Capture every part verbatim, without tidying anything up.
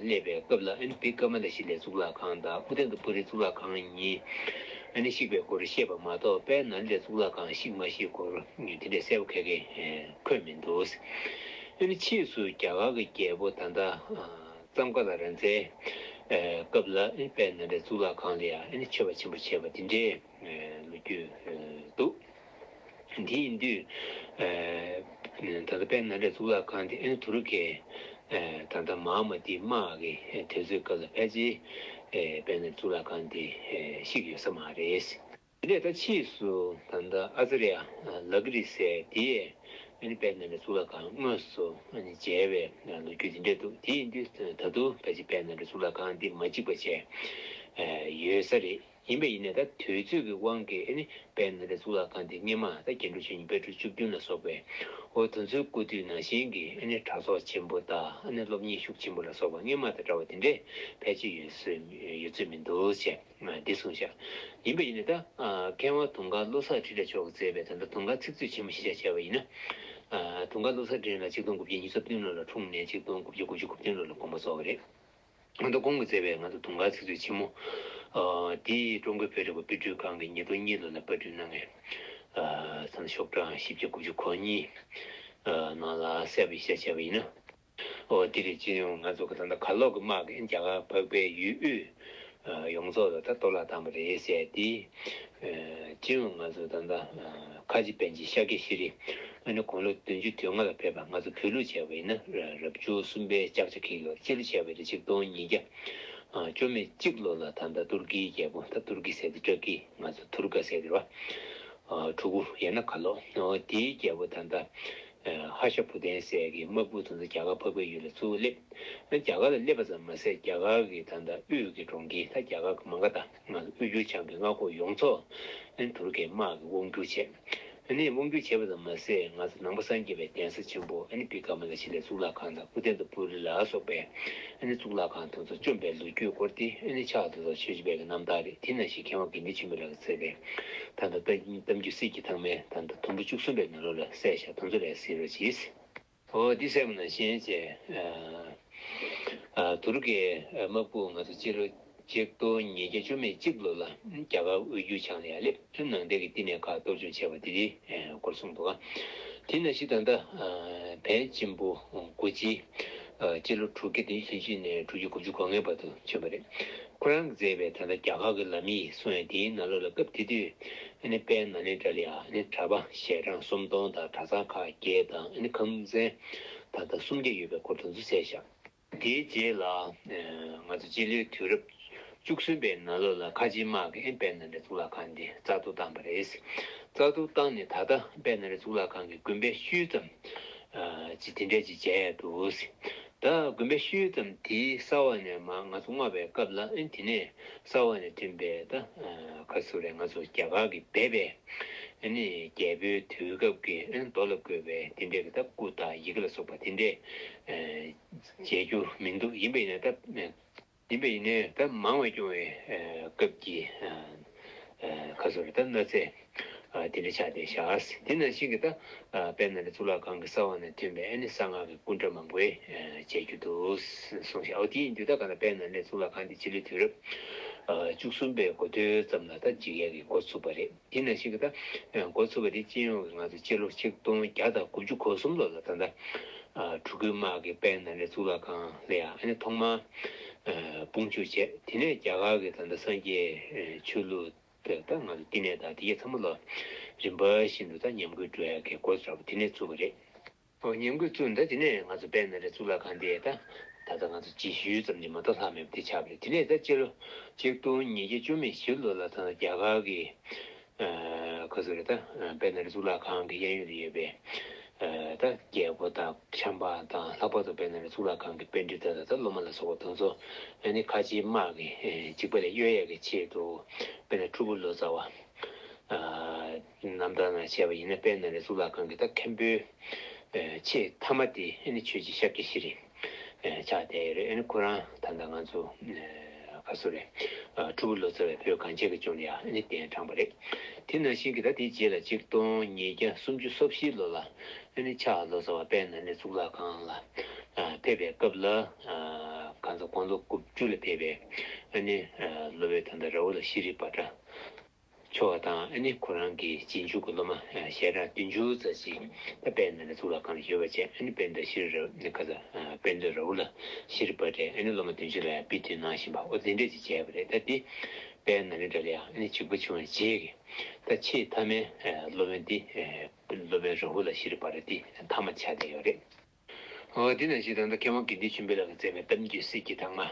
སླེབས་པའི་སྐབས་ལ་ཨ་ནི་བི་ཀ་མ་ལ་ཤཱི་ལའི་གཙུག་ལག་ཁང་དང་ཨུ་ཏན་ཏ་པུ་རིའི་གཙུག་ལག་ཁང་གཉིས་ཨ་ནི་བཤིག་པའི་སྐོར་བཤད་པ་མ་གཏོགས་དཔལ་ནཱ་ལེནྡྲའི་གཙུག་ལག་ཁང་བཤིག་མ་བཤིག་སྐོར་དེ་འདྲའི་གསལ་པོ་ག་གེ་འཁོད་མི་འདུག་ཨ་ནི་ཕྱིས་སུ་རྒྱ་གར་གྱི་རྒྱལ་པོ་ད་ལྟ་ཙམ་ཀ་ལ་ར་ཛའི་སྐབས་ལ་ཨ་ནི་དཔལ་ནཱ་ལེནྡྲའི་གཙུག་ལག་ཁང་ལ་ཡང་ཨ་ནི་མཆོད་པ་ཆེན་པོ་བྱས་པ་དེ་འདྲའི་ལོ་རྒྱུས་འདུག་དེ་ཡིན་དུས། ད་ལྟ་དཔལ་ནཱ་ལེནྡྲའི་གཙུག་ལག་ཁང་དེ་ཨ་ནི་དུར་ཁའི་ད་ལྟ་མ་ཧཱ་མ་ཏི་དམག་གི་དུས་ཚོད་སྐབས་ལ་ཕལ་ཆེར་དཔལ་ནཱ་ལེནྡྲའི་གཙུག་ལག་ཁང་དེ་བཤིག་ཡོད་ས་མ་རེད། དེ་ནས་ད་ཕྱིས་སུ་ད་ལྟ་ཨ་ཙརྱ་ལ་ཀི་རི་ཟེར་དེ་ཨ་ནི་དཔལ་ནཱ་ལེནྡྲའི་གཙུག་ལག་ཁང་དངོས་སུ་ཨ་ནི་མཇལ་བའི་ལོ་རྒྱུས་དེ་འདྲ་འདུག་དེ་ཡིན་དུས་ད་དུང་ཕལ་ཆེར་དཔལ་ནཱ་ལེནྡྲའི་གཙུག་ལག་ཁང་འདི་མ་འཇིག་པ་བྱས་ཡོད་ས་རེད། ཡིན་པ་ཡིན་ནའི་ད་དུས་ཚོད་ཀྱི་དབང་གིས་ཨ་ནི་དཔལ་ནཱ་ལེནྡྲའི་གཙུག་ལག་ཁང་དེ་སྔོན་མ་ད་རྒྱན་དྲུག་མཆོག་གཉིས་དཔལ་སྤྲུལ་བཅུ་བདུན་ལ་སོགས་པའི་འོ་དེ་ཚོའི་སྐུ་དུས་ནང་བཞིན་གྱི་ཨ་ནི་གྲྭ་ཚོགས་ཆེན་པོ་དང་ཨ་ནི་སློབ་གཉེར་ཤུགས་ཆེན་པོ་ལ་སོགས་པ་སྔོན་མ་དང་འདྲ་བ་དེ་འདྲས་ཕལ་ཆེར་ཡོད་ཚོད་ཡོད་ཚོད་མི་འདུག་ཅེས་འདི་གསུངས་ཤག་ཡིན་པ་ཡིན་ནའི་ད་མཁས་དབང་དུང་དཀར་བློ་བཟང་འཕྲིན་ལས་མཆོག་གིས་མཛད་པའི་ད་ལྟ་དུང་དཀར་ཚིག་མཛོད་ཆེན་མོ་གཞིར་བཞག་བྱས་པ་ཡིན་ན། དུང་དཀར་བློ་བཟང་འཕྲིན་ལས་ཆིག་སྟོང་དགུ་བརྒྱ་ཉི་ཤུ་རྩ་བདུན་ལོ་ལ་འཁྲུངས་ནས་ཆིག་སྟོང་དགུ་བརྒྱ་དགུ་བཅུ་གོ་བདུན་ལོ་ལ་དགོངས་པ་རྫོགས་པ་རེད། ང་ཚོ་ཁོང་གིས་མཛད་པའི་ང་ཚོ་དུང་དཀར་ཚིག་མཛོད་ཆེན་མོ། ཨ་དེའི་ཀྲུང་གོའི་བོད་རིག་པ་དཔེ་སྐྲུན་ཁང་གིས་ཉིས་སྟོང་གཉིས་ལོ་ལ་པར་སྐྲུན་གནང་མཁན། ཨ་ཚང་ཤོག་གྲངས་བཞི་བརྒྱ་དགུ་བཅུ་གོ་གཉིས། ཨ་ནང་ལ་གསལ་པོ་ཞིག་བྱས་པ་ཡིན་ན། ཨོ་དེ་རེད། སྤྱི་ཡོངས་ང་ཚོ་གི་ད་ལྟ་གར་ལོག་གི་དམག་གིས་རྒྱ་གར་འཕགས་པའི་ཡུལ་དབུས་ཡོངས་རྫོགས་ལ་ད་གཏོར་བརླག་བཏང་བ་རེད་ཟེར་ཏེ། སྤྱི་ཡོངས་ང་ཚོ་ད་ལྟ་ཁ་ཆེ་པཎ་ཆེན་ཤཱཀྱ་ཤྲཱི་ཨ་ནི་དགུང་ལོ་བདུན་ཅུ་དོན་ལྔ་ལ་ཕེབས་པ་ང་ཚོ་བོད་ལུགས་བྱས་པ་ཡིན་ན་རབ་བྱུང་གསུམ་པའི་ལྕགས་བྱ་ཁེག་ལོར་སྤྱི་ལོ་བྱས་པ་ཡིན་ན་ཆིག་སྟོང་ཉིས་བརྒྱ་བཅུ་མེད་གཅིག་ལོ་ལ་ད་ལྟ་ཏུར་ཀིའི་རྒྱལ་པོ་ད་ཏུར་ཀི་ཟེར་ཏེ་ཏུར་ཀི་ང་ཚོ་ཐུར་ཀ་ཟེར་ཏེ་རེད་པ། ཕྲུ་གུ་ཡང་ན་གར་ལོག་དེའི་རྒྱལ་པོ་ད་ལྟ། ཧ་ཤ་བུ་ཏན་ཟེར་གྱི་དམག་དཔུང་དེ་ཚོ་རྒྱ་གར་འཕགས་པའི་ཡུལ་ལ་ཚུར་སླེབས། རྒྱ་གར་ལ་སླེབས་པ་ཙམ་མ་ཟད་རྒྱ་གར་གྱི་ད་ལྟ་དབུས་ཀྱི་གྲོང་ཁྱེར་ད་རྒྱ་གར་གྱི་མ་ག་དྷ་ང་ཚོ་དབུས་འགྱུར་བྱང་གི་མངའ་ཁོངས་ཡོངས་རྫོགས་ཨ་ནི་དུར་ཁའི་དམག་གིས་དབང་བསྒྱུར་བྱས། ཨ་ནི་དབང་བསྒྱུར་བྱས་པ་ཙམ་མ་ཟད་ང་ཚོ་ནང་པ་སངས་རྒྱས་པའི་གདན་ས་ཆེན་པོ་ཨ་ནི་བི་ཀ་མ་ལ་ཤཱི་ལའི་གཙུག་ལག་ཁང་དང་ཨུ་ཏན་ཏ་པུ་རི་ལ་སོགས་པའི་ཨ་ནི་གཙུག་ལག་ཁང་དེ་ཚོ་བཅོམ་པའི་ལོ་རྒྱུས་སྐོར་དེ་ཨ་ནི་ཕྱག་ཏུ་ཚོ་ཆོས་རྗེ་པའི་གི་རྣམ་ཐར་རེད། དེ་ནང་བཞིན་མཁས་དབང་དགེ་འདུན་ཆོས་འཕེལ་ལགས་ཀྱིས་མཛད་པའི། ད་ལྟ་གཏམ་རྒྱུད་གསེར་གྱི་ཐང་མའི་ད་ལྟ་དུམ་བུ་བཅུ་གསུམ་པའི་ནང་ལོགས་ལ་གསལ་བཞག་དེ་ཚོ་ལ་གཟིགས་རོགས་གྱིས། འོ་འདི་གསལ་པོ་ནང་བཞིན་བྱས། ཨ་དུར་ཀའི་དམག་དཔུང་ང་ཚོ་སྤྱི་ལོ་ཆིག་སྟོང་ཉིས་བརྒྱ་བཅུ་མེད་གཅིག་ལོ་ལ་རྒྱ་གར་དབུས་འགྱུར་བྱང་ལ་ཡར་སླེབས། ནང་བསྟན་གྱི་བསྟི་གནས་ཁག་གཏོར་བཅོམ་བྱས་པ་དེ་རིང་སྐོར་གསུངས་འདུག་ག་དེ་ནང་བཞིན་ད་ལྟ་བན་ཆེན་པོ་གོ་ཅི། སྤྱི་ལོ་དྲུག་བརྒྱ་བདུན་ཅུ་དོན་གཅིག་ནས་དྲུག་བརྒྱ་དགུ་བཅུ་གོ་ལྔའི་བར་དུ་བྱོན་པ་རེད། ཁོ་རང་གིས་མཛད་པའི་ད་ལྟ་རྒྱ་གར་གྱི་ལམ་ཡིག་གསུང་ཡ་དེའི་ནང་ལོགས་ལ་སྐབས་དེ་དུས་ཨ་ནི་དཔལ་ནཱ་ལེནྡྲ་ལ་ཡང་ཨ་ནི་གྲྭ་པ་ཞལ་གྲངས་སུམ་སྟོང་དང་གྲྭ་ཚང་ཁག་བརྒྱད་དང་ཨ་ནི་ཁམས་ཚན་ད་ལྟ་སུམ་བརྒྱ་ཡོད་པའི་སྐོར་དེ་ཚོ་གསལ་བཞག་དེའི་རྗེས་ལ་ང་ཚོ་སྤྱི་ལོའི་དུས་རབས་བཅུ་གསུམ་པའི་ནང་ལོགས་ལ་ཁ་ཆེའི་དམག་གིས་ཨ་ནི་དཔལ་ནཱ་ལེནྡྲའི་གཙུག་ལག་ཁང་འདི་རྩ་གཏོར་བཏང་པ་རེད། རྩ་གཏོར་བཏང་ནས་ད་ལྟ་དཔལ་ནཱ་ལེནྡྲའི་གཙུག་ལག་ཁང་གི་དགོན་པའི་ཤུལ་ཙམ་ཅིག་དེ་འདྲས་ཅིག་མཇལ་ཡ་འདུག་ད་དགོན་པའི་ཤུལ་ཙམ་དེའི་ས་འོག་ནས་མར་ང་ཚོ་བསྔོགས་པའི་སྐབས་ལ་ཨ་ནི་དེ་ནས་ས་འོག་ནས་ཐོན་པའི་ད་ག་ཟེར་རེད། ང་ཚོ་རྒྱ་གར་གྱིས་སྦས་པའི་ཨ་ནི་རྒྱལ་པོའི་དུས་སྐབས་ཀྱི་ཨ་ནི་རྡོ་ལ་བརྐོས་པའི་དེ་འདྲས་ཀྱི་ད་སྐུ་དང་ཡི་གེ་ལ་སོགས་པ་དེ་འདྲས་མཇལ་རྒྱུ་མི་འདུག་ཡིན་པ་ཡིན་ན་ད། ཡིན་པ་ཡིན་ནའི་ད་མང་བས་སྐྱོང་བའི་སྐབས་ཀྱི་ཁ་སོ་རེ་ད་གནའ་རྫས་དེ་འདྲ་ཆགས་བསྡད་ཤག་དེ་ནང་བཞིན་གྱི་ད་དཔལ་ནཱ་ལེནྡྲ་གཙུག་ལག་ཁང་གི་ས་འོག་ནས་ཐོན་པའི་ཨ་ནི་གསང་སྔགས་ཀྱི་སྐུ་འདྲ་མང་པོའི་མཇལ་རྒྱུ་འདུག་གསུངས་ཤག་འོ་དེ་ཡིན་དུས་ད་ག་ན་དཔལ་ནཱ་ལེནྡྲ་གཙུག་ལག་ཁང་འདི་སྤྱི་ལོའི་དུས་རབས་བཅུ་གསུམ་པའི་འགོ་སྟོད་ཙམ་ལ་ད་འཇིག་ཡས་ཀྱི་འགོ་ཚུགས་པ་རེད། དེ་ནང་བཞིན་གྱི་ད་འགོ་ཚུགས་པ་དེ་སྤྱི་ཡོངས་ཀྱི་ང་ཚོ་སྤྱི་ལོ་ཆིག་སྟོང་བརྒྱ་དང་དགུ་བཅུ་གོ་གསུམ་ལོ་ལ་ད་ལྟ་ཨ་གྲུ་གུའི་དམག་གིས་དཔལ་ནཱ་ལེནྡྲ་གཙུག་ལག་ཁང་ལ་ཡང་ཨ་ནི་ཐོག་མར་ཨ་དཔུང་འཇུག་བྱས། དེ་ནས་རྒྱ་གར་གྱི་ད་ལྟ་སངས་རྒྱས་ཆོས་ལུགས་དེ་ད་ང་ཚོ་བསྟི་གནས་དང་དེ་གའི་ཚང་མ་ལ་རིམ་པ་བཞིན་དུ་ད་ཉམས་རྒུད་འགྲོ་ཡག་གི་འགོ་འདྲ་པོ་དེ་ནས་བཙུགས་པ་རེད། ཨོ་ཉམས་རྒུད་བཙུགས་ད་དེ་ནས་ང་ཚོ་དཔལ་ནཱ་ལེནྡྲ་གཙུག་ལག་ཁང་དེ་ད་ད་ལྟ་ང་ཚོ་རྗེས་ཤུལ་ཙམ་གྱི་མ་གཏོགས་ལྷག་མེད་པ་དེ་ཆགས་པ་རེད། དེ་ནས་ད་སྤྱི་ལོ་ཆིག་སྟོང་ཉིས་བརྒྱ་བཅུ་མེད་བཞི་ལོ་ལ་ད་ལྟ་རྒྱ་གར་གྱི་ཁ་སོ་རེ་ད་དཔལ་ནཱ་ལེནྡྲ་གཙུག་ལག་ཁང་གི་གཡས་གཡོན་ལ་ཡོད་པའི་ད་རྒྱལ་སྒོ་དང་ཆབ་འབངས་དང་ལྷག་པར་དུ་དཔལ་ནཱ་ལེནྡྲ་གཙུག་ལག་ཁང་གི་པཎྜི་ཏ་དང་ད་སློབ་མ་ལ་སོགས་པ་དེ་ཚོ་ཨ་ནི་ཁ་ཆེའི་དམག་གིས་འཇིགས་པ་ལས་གཡོལ་ཡས་ཀྱི་ཆེད་དུ་དཔེར་ན་ཕྲུ་གུ་ལོ་ཙཱ་བ་རྣམ་ཐར་ནང་བཤད་པ་ཡིན་ན་དཔལ་ནཱ་ལེནྡྲ་གཙུག་ལག་ཁང་གི་ད་མཁན་པོའི་ཆེས་མཐའ་མ་དེ་ཨ་ནི་ཆོས་རྗེ་ཤཱཀྱ་ཤྲཱི། ཆགས་བསྡད་ཡོད་རེད། ཨ་ནི་ཁོ་རང་ད་ལྟ་ང་ཚོ་ཁ་སོ་རེད། ཕྲུ་གུ་ལོ་ཙཱ་བས་བོད་གངས་ཅན་གྱི་ལྗོངས་ལ་ཡང་ཨ་ནི་གདན་དྲངས་པ་རེད། དེ་ནང་བཞིན་གྱི་ད་དེའི་རྗེས་ལ་ཆིག་སྟོང་ཉིས་བརྒྱ་སུམ་ཅུ་སོ་བཞི་ལོ་ལ་ཨ་ནི་ཕྱག་ལོ་ཙཱ་བ་དཔལ་ནཱ་ལེནྡྲ་གཙུག་ལག་ཁང་ལ་ཕེབས་པའི་སྐབས་ལ། གང་ཟག་དགུང་ལོ་དགུ་བཅུ་ལ་ཕེབས་པའི་ཨ་ནི་སློབ་དཔོན་ད་ལྟ་རཱ་ཧུ་ལ་ཤྲཱི་པ་ཏྲ་མཆོག་དང་ཨ་ནི་ཁོ་རང་གི་རྗེས་འཇུག་གི་སློབ་མ་ཞལ་གྲངས་བདུན་ཅུ་ཙམ་ཞིག་ད་དཔལ་ནཱ་ལེནྡྲ་གཙུག་ལག་ཁང་ལ་ཡོད་པ་བཅས། ཨ་ནི་དཔལ་ལྡན་ཤྲཱི་ར་ནི་ཁ་ས་དཔལ་ལྡན་རཱ་ཧུ་ལ་ཤྲཱི་པ་ཏྲས་ཨ་ནི་སློབ་མ་བདུན་ཅུ་ལ་ཡང་དཔེ་སྟོན་གནང་བཞིན་པ་འོ་དེ་འདྲས་ཅིག་བྱས་པ་རེད། ད་དེ་དཔལ་ནཱ་ལེནྡྲ་ལ་ཡང་ཨ་ནི་བྱུང་བའི་རྗེས་ཀྱི་ད་ཆེས་མཐའ་མའི་སློབ་དཔོན་དེ་སློབ་དཔོན་རཱ་ཧུ་ལ་ཤྲཱི་པ་ཏྲ་དེ་མཐའ་མ་ཆགས་བསྡད་ཡོད་རེད། འོ་དེ་ནང་བཞིན་ད་ལྟ་མཁས་དབང་དགེ་ལྡན་ཆོས་འཕེལ་ལགས་ཀྱིས་མཛད་པའི་གཏམ་རྒྱུད་གསེར་གྱི་ཐང་མ། ཨ།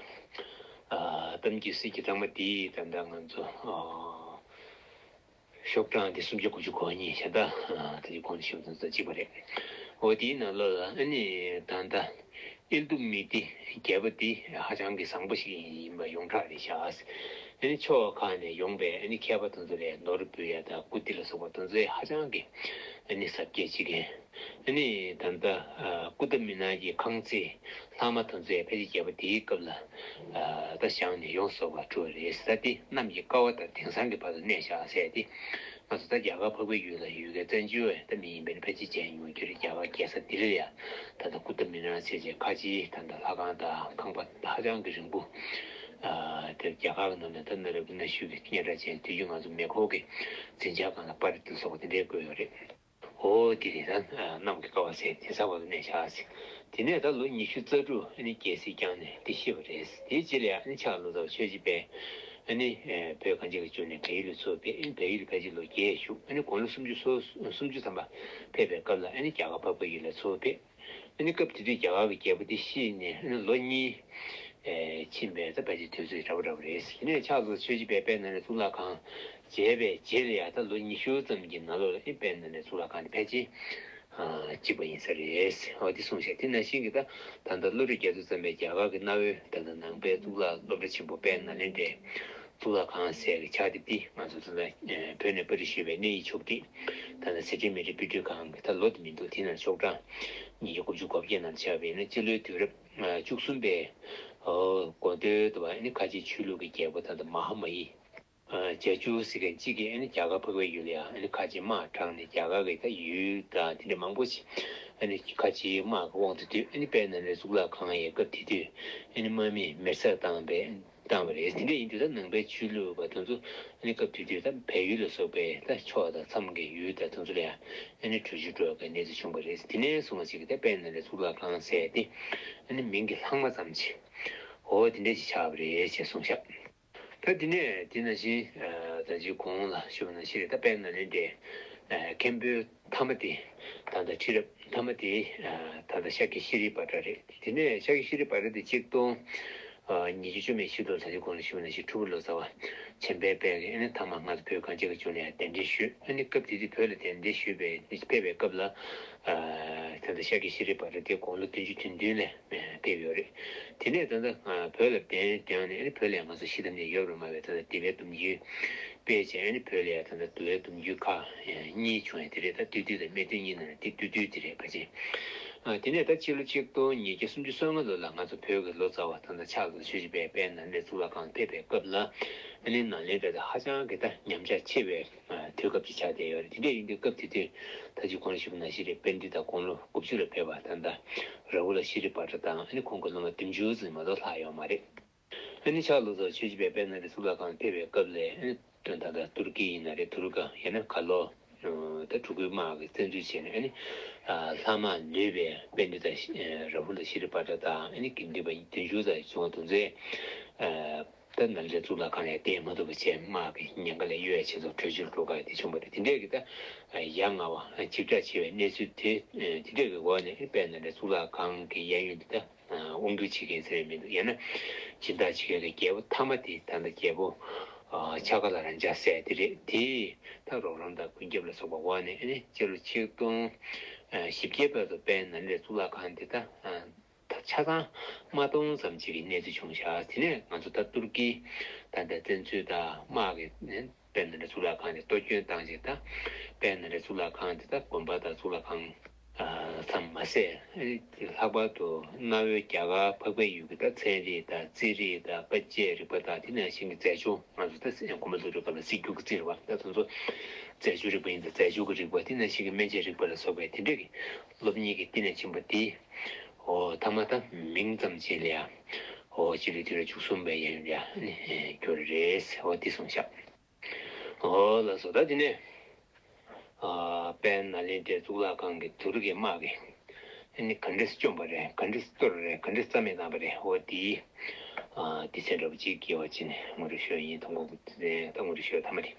གཏམ་རྒྱུད་གསེར་གྱི་ཐང་མ་དེ་ད་ལྟ་ང་ཚོ་ཨ། ཤོག་གྲངས་དེ་སུམ་བརྒྱ་དགུ་བཅུ་གོ་གཉིས་ཤ་སྟག་ཨ། ད་ཅི་གོང་ཞུས་པ་དང་གཅིག་པ་རེད། འོ་དེའི་ནང་ལོགས་ལ་ཨ་ནི་ད་ལྟ་ཨེ་ལྡུ་མི་ཏི་རྒྱལ་པོ་དེ་ཧ་ཅང་གི་བཟང་པོ་ཞིག་ཡིན་པ་ཡོངས་གྲགས་རེད་ཤག་ཨ་ནི་ཕྱོགས་ཁག་ནས་ཡོང་པའི་ཨ་ནི་མཁས་པ་དེ་ཚོ་ལ་ནོར་འབུལ་ཡ་དང་བཀུར་སྟི་ལ་སོགས་པ་དེ་ཚོ་ཧ་ཅང་གི་ཨ་ནི་གཟབ་རྒྱས་བྱེད་མཁན། ཨ་ནི་ད་ལྟ་ཨ། ཀུ་ཏ་མི་ན་གྱི་ཁང་བརྩེགས་ལྷག་མ་དེ་ཚོ་ཡང་ཕལ་ཆེར་རྒྱལ་པོ་དེའི་སྐབས་ལ་ཨ། ད་བཞེངས་ནས་ཡོངས་སུ་རྫོགས་པ་གྲུབ་པ་རེད། ས་དེ་གནམ་གྱི་ཀ་བ་དང་དེང་སང་གི་བར་དུ་གནས་བཞག་ཟེར་ཏེ། ང་ཚོ་ད་རྒྱ་གར་འཕགས་པའི་ཡུལ་ལ་ཡོད་མཁན་བཙན་བྱོལ་བའི་ད་མི་ཡིན་པས་ན་ཕལ་ཆེར་མཇལ་མྱོང་རྒྱུ་རེད། རྒྱ་གར་རྒྱལ་ས་ལྡི་ལི་ལ་ཡང་ད་ལྟ་ཀུ་ཏ་མི་ན་ཟེར་བྱས་ཁ་ཆེའི་ད་ལྟ་ལྷ་ཁང་དང་ཁང་པ་ཧ་ཅང་གི་རིང་པོ། ཨ། དེ་རྒྱ་གར་གྱི་ནང་ནས་ད་གནའ་རབས་ཀྱི་གནའ་ཤུལ་གྱི་སྙན་གྲགས་ཅན་དུས་རྒྱུན་ང་ཚོ་མེ་འཁོར་གྱི་འཛིན་བྱང་སྒང་ལ་པར་རིས་དེ་སོགས་དེ་འདྲའི་བཀོད་ཡོད་རེད། འོ་དེ་རེད། ད་གནམ་གྱི་ཀ་བ་ཟེར་དེང་སང་བར་དུ་གནས་བཞག་ཟེར། དེ་ནས་ད་ལོ་ཉི་ཤུ་རྩ་དྲུག་ཨ་ནི་རྒྱལ་སྲིད་བསྐྱངས་ནས་དེ་ཤི་བ་རེད། དེའི་རྗེས་ལ་ཡང་ཨ་ནི་ཕྱག་ལོ་ཙཱ་བ་ཆོས་རྗེ་དཔལ་ཨ་ནི་བོད་གངས་ཅན་གྱི་ལྗོངས་ནས་བལ་ཡུལ་ལ་ཚུར་ཕེབས། ཨ་ནི་བལ་ཡུལ་ལ་ཕལ་ཆེར་ལོ་བརྒྱད་བཞུགས། ཨ་ནི་དགུང་ལོ་སུམ་ཅུ་སོ་སུམ་ཅུ་ཐམ་པ་ཕེབས་པའི་སྐབས་ལ་ཨ་ནི་རྒྱ་གར་འཕགས་པའི་ཡུལ་ལ་ཚུར་ཕེབས། ཨ་ནི་སྐབས་དེ་དུས་རྒྱ་གར་གྱི་རྒྱལ་པོ་དེ་ཤི་ནས་ཨ་ནི་ལོ་གཉིས་ཨེ་ཕྱིན་པའི་ད་ཕལ་ཆེར་དུས་ཚོད་འདྲ་པོ་འདྲ་པོ་རེད། དེ་ནས་ཕྱག་ལོ་ཆོས་རྗེ་དཔལ་དཔལ་ནཱ་ལེནྡྲ་གཙུག་ལག་ཁང་མཇལ་བའི་རྗེས་ལ་ཡང་ད་ལོ་ཉི་ཤུ་ཙམ་གྱི་ནང་ལོགས་ལ་ཨེ་དཔལ་ནཱ་ལེནྡྲ་གཙུག་ལག་ཁང་དེ་ཕལ་ཆེར་ཨ་གཅིག་པ་ཡིན་ས་རེད། འོ་དེ་གསུངས་ཤག་དེ་ནང་བཞིན་གྱི་ད་ད་ལྟ་བློ་གྲོས་རྒྱ་མཚོས་བརྩམས་པའི་རྒྱ་གར་གྱི་གནའ་བོའི་ད་ལྟ་ནང་པའི་གཙུག་ལག་སློབ་གྲྭ་ཆེན་པོ་དཔལ་ནཱ་ལེནྡྲའི་གཙུག་ལག་ཁང་ཟེར་གྱི་ཕྱག་དེབ་དེ་ང་ཚོ་ད་ལྟ་བོད་ནས་པར་རིས་ཞུས་པའི་གནས་ཡིག་ཕྱོགས་སྒྲིག་ད་ལྟ་ཟི་ཁྲོན་མི་རིགས་དཔེ་སྐྲུན་ཁང་གི་ད་ལོ་དེ་མི་འདུག་དེ་ནང་ཤོག་གྲངས་ཉིས་བརྒྱ་དགུ་བཅུ་གོ་བརྒྱད་ནང་ཆགས་པ་ཡིན་ན་སྤྱི་ལོའི་དུས་རབས་བཅུ་གསུམ་པའི་འགོ་སྟོད་དུ་བ་ནི་ཁ་ཆེའི་ཆོས་ལུགས་ཀྱི་རྒྱལ་པོ་ད་ལྟ་མ་ཧཱ་མ་ཡི་རྒྱ་ཇུ་ཟེར་མཁན་གཅིག་གིས་ཨ་ནི་རྒྱ་གར་འཕགས་པའི་ཡུལ་ལ་ཡང་ཨ་ནི་ཁ་ཆེའི་དམག་དྲངས་ནས་རྒྱ་གར་གྱི་ད་ཡུལ་དང་དེ་འདྲ་མང་པོ་ཞིག་ཨ་ནི་ཁ་ཆེའི་དམག་གི་དབང་དུ་བསྡུས། ཨ་ནི་དཔལ་ནཱ་ལེནྡྲ་གཙུག་ལག་ཁང་ཡང་སྐབས་དེ་དུས་ཨ་ནི་དམག་མིས་མེར་སྲེག་བཏང་བའི་བཏང་བ་རེད། དེ་འདྲ་ཡིན་དུས་ད་ནང་པའི་ཆོས་ལུགས་པ་དེ་ཚོ་ཨ་ནི་སྐབས་དེ་དུས་ད་བལ་ཡུལ་ལ་སོགས་པའི་ད་ཕྱོགས་དང་མཚམས་ཀྱི་ཡུལ་དང་དེ་ཚོ་ལ་ཡང་ཨ་ནི་བྲོས་བྱོལ་འགྲོ་བའི་གནས་ཚུལ་བྱུང་བ་རེད། དེ་ནས་བཟུང་བ་ཞིག་གིས་ད་དཔལ་ནཱ་ལེནྡྲ་གཙུག་ལག་ཁང་ཟེར་ཏེ་ཨ་ནི་མིང་གི་ལྷག་མ་ཙམ་ཞིག་འོ་དེ་འདྲ་ཞིག་ཆགས་པ་རེད་ཅེས་གསུངས་ཤག་ད་དེ་ནས་དེ་ནང་བཞིན་ད་ཅི་གོང་ལ་ཞུས་པ་ནང་བཞིན་རེད། ད་དཔལ་ནཱ་ལེནྡྲའི་མཁན་པོའི་མཐའ་མ་དེ་ད་ལྟ་ཁྲི་རབས་མཐའ་མ་དེ་ད་ལྟ་ཤཱཀྱ་ཤྲཱི་པ་ཏྲ་རེད། དེ་ནས་ཤཱཀྱ་ཤྲཱི་པ་ཏྲ་དེ་ཆིག་སྟོང་ཉིས་བརྒྱ་བཅུ་མེད་བཞི་དུ་ད་ཅི་གོང་ལ་ཞུས་པ་ནང་བཞིན་ཁྲོ་བོ་ལོ་ཙཱ་བ་ཆེན་པོའི་དཔལ་གྱིས་ཨ་ནི་ཐ་མ་ང་ཚོ་བོད་གངས་ཅན་གྱི་ལྗོངས་ལ་ཡང་གདན་འདྲེན་ཞུས། ཨ་ནི་སྐབས་དེ་དུས་བོད་ལ་གདན་འདྲེན་ཞུས་པའི་ཕེབས་པའི་སྐབས་ལ་ད་ལྟ་ཤཱཀྱ་ཤྲཱི་པ་ཏྲ་དེ་དགུང་ལོ་བདུན་ཅུ་དོན་བདུན་ལ་ཕེབས་ཡོད་རེད། དེ་ནས་ད་ལྟ་བོད་ལ་གདན་དྲངས་ནས་ཨ་ནི་བོད་ལ་ང་ཚོ་ཤི་ཐབས་ནས་ཡོད་རེད་མ་བས། ད་ལྟ་སྡེ་པའི་སྡོམ་རྒྱུན་སྤེལ་བྱས་ཨ་ནི་བོད་ལ་ཡང་ད་ལྟ་འདུལ་བའི་སྡོམ་རྒྱུན་ཁག་གཉིས་བྱུང་ཡ་དེ་རེད། ད་བསྟུད་བསྡུས་དང་སྨད་བསྟུད་གཉིས་ནང་ནས་དེ་བསྟུད་བསྡུས་དེ་རེད་ཕལ་ཆེར། དེ་ནས་ད་ཕྱི་ལོ་ཆིག་སྟོང་ཉིས་བརྒྱ་སུམ་ཅུ་སོ་ལྔ་ལོ་ལ་ང་ཚོ་བོད་ཀྱི་ལོ་ཙཱ་བ་ད་ལྟ་ཕྱག་ལ་ཆོས་རྗེ་དཔལ་དཔལ་ནཱ་ལེནྡྲ་གཙུག་ལག་ཁང་ཕེབས་པའི་སྐབས་ལ་ཨ་ནི་ནཱ་ལེནྡྲ་དེ་ཧ་ཅང་གི་ད་ཉམས་ཆག་ཆེ་བའི་དུས་སྐབས་ཅིག་ཆགས་བསྡད་ཡོད་རེད། དེ་འདྲ་ཡིན་དུས་སྐབས་དེ་དུས་ད་ཅི་གོང་ལ་ཞུས་པ་ནང་བཞིན་རེད། དཔལ་ལྡན་ད་དགུང་ལོ་དགུ་བཅུ་ལ་ཕེབས་པ་ད་ལྟ་རཱ་ཧུ་ལ་ཤྲཱི་པ་ཏྲ་དང་ཨ་ནི་ཁོང་གི་སློབ་མ་བདུན་ཅུ་ཙམ་མ་གཏོགས་ལྷག་ཡོད་མ་རེད། ཨ་ནི་ཕྱག་ལོ་ཙཱ་ཆོས་རྗེ་དཔལ་དཔལ་ནཱ་ལེནྡྲ་གཙུག་ལག་ཁང་ཕེབས་པའི་སྐབས་ལ་ཨ་ནི་ད་ལྟ་ཏུར་ཀི་ཡིན་ན་རེད། ཐུར་ཀ་ཡང་ན་གར་ལོག་ད་གྲུ་གུའི་དམག་གིས་བཙན་འཛུལ་བྱས་ནས་ཨ་ནི་ལྷག་མ་ལུས་པའི་དཔལ་ལྡན་ད་རཱ་ཧུ་ལ་ཤྲཱི་པ་ཏྲ་དང་ཨ་ནི་དགེ་འདུན་པ་བདུན་ཅུ་ཙམ་བྱུང་བ་དེ་ཚོས། ད་ནཱ་ལེནྡྲ་གཙུག་ལག་ཁང་ལ་བསྡད་མ་ཐུབ་པ་བྱས་དམག་གི་ཉེན་ཁ་ལས་གཡོལ་བའི་ཆེད་དུ་བྲོས་བྱོལ་འགྲོ་དགོས་དེ་བྱུང་བ་རེད། དེ་འདྲས་ཀྱི་ད་ཡ་ང་བ་འཇིགས་སྐྲག་ཆེ་བའི་གནས་ཚུལ་དེ་དེ་འདྲས་ཀྱི་འོག་ནས་དཔལ་ནཱ་ལེནྡྲ་གཙུག་ལག་ཁང་གི་གཡས་གཡོན་དེ་ད་དབང་སྒྱུར་བྱེད་མཁན་ཟེར་ཡ་མི་འདུག་ཡང་ན་སྦྱིན་བདག་བྱེད་མཁན་གྱི་རྒྱལ་པོ་མཐའ་མ་དེ་ད་ལྟ་རྒྱལ་པོ་ཆ་ག་ལ་རཱ་ཛ་ཟེར་དེ་རེད། དེས་ད་རོགས་རམ་དང་མགོན་སྐྱབས་ལ་སོགས་པ་འོག་ནས་ཨ་ནི་སྤྱི་ལོ་ཆིག་སྟོང་བཞི་བརྒྱ་བར་དུ་དཔལ་ནཱ་ལེནྡྲ་གཙུག་ལག་ཁང་དེ་ད། ད་ཆ་ཚང་དམག་སྟོང་ཙམ་ཅིག་གི་གནས་ཚུལ་བྱུང་ཤག་དེ་ནས་ང་ཚོ་ད་ཏུར་ཀི་ད་ལྟ་བཙན་འཛུལ་དང་དམག་གིས་དཔལ་ནཱ་ལེནྡྲ་གཙུག་ལག་ཁང་དེ་གཏོར་སྐྱོན་བཏང་རྗེས་ད་དཔལ་ནཱ་ལེནྡྲ་གཙུག་ལག་ཁང་དེ་ད་དགོན་པ་དང་གཙུག་ལག་ཁང་ཙམ་མ་ཟད་ལྷག་པར་དུ་གནའ་བོའི་རྒྱ་གར་འཕགས་པའི་ཡུལ་གྱི་ད་ཚན་རིག་དང་རྩིས་རིག་དང་དཔེ་བྱད་རིག་པ་དང་དེ་ནང་བཞིན་གྱི་རྫས་སྦྱོར། ང་ཚོ་ད་དགོན་པ་སློབ་ཕྲུག་སྐབས་ལ་རྩིས་རྒྱུག་གི་རྩིས་རེད་བ། ད་དེ་ཚོ་རྫས་སྦྱོར་རིག་པ་ཡིན་ཙང་རྫས་སྦྱོར་གྱི་རིག་པ་དེ་ནང་བཞིན་གྱི་སྨན་དཔྱད་རིག་པ་ལ་སོགས་པའི་དེ་འདྲས་ཀྱི་སློབ་གཉེར་གྱི་བསྟི་གནས་ཆེན་པོ་དེ། འོ་ཐ་མ་ད་མིང་ཙམ་ཅིག་ལ་ཡང་ ཨོ་སྤྱི་ལོའི་དུས་རབས་བཅུ་གསུམ་པའི་གཡས་གཡོན་ལ་ཨ་ནི་གྱུར་རེད། ཨོ་དེ་གསུངས་ཤག་ཨོ་ལགས་སོ། ད་དེ་ནས་ཨ་དཔལ་ནཱ་ལེནྡྲའི་གཙུག་ལག་ཁང་གི་དུར་གྱི་དམག་གིས་ཨ་ནི་ག་འདྲས་བཅོམ་པ་རེད། ག་འདྲས་གཏོར་རེད། ག་འདྲས་རྩ་མེད་བཏང་པ་རེད། ཨོ་དེའི་ཨ་དེ་ཚན་འདྲ་པོ་ཅིག་དགེ་བ་ཅན་ངོ་སྤྲོད་ཞུ་ཡ་ཡིན། ཐོག་མར་ད་ངོ་སྤྲོད་ཞུ་ཡ་ཐ་མ་རེད།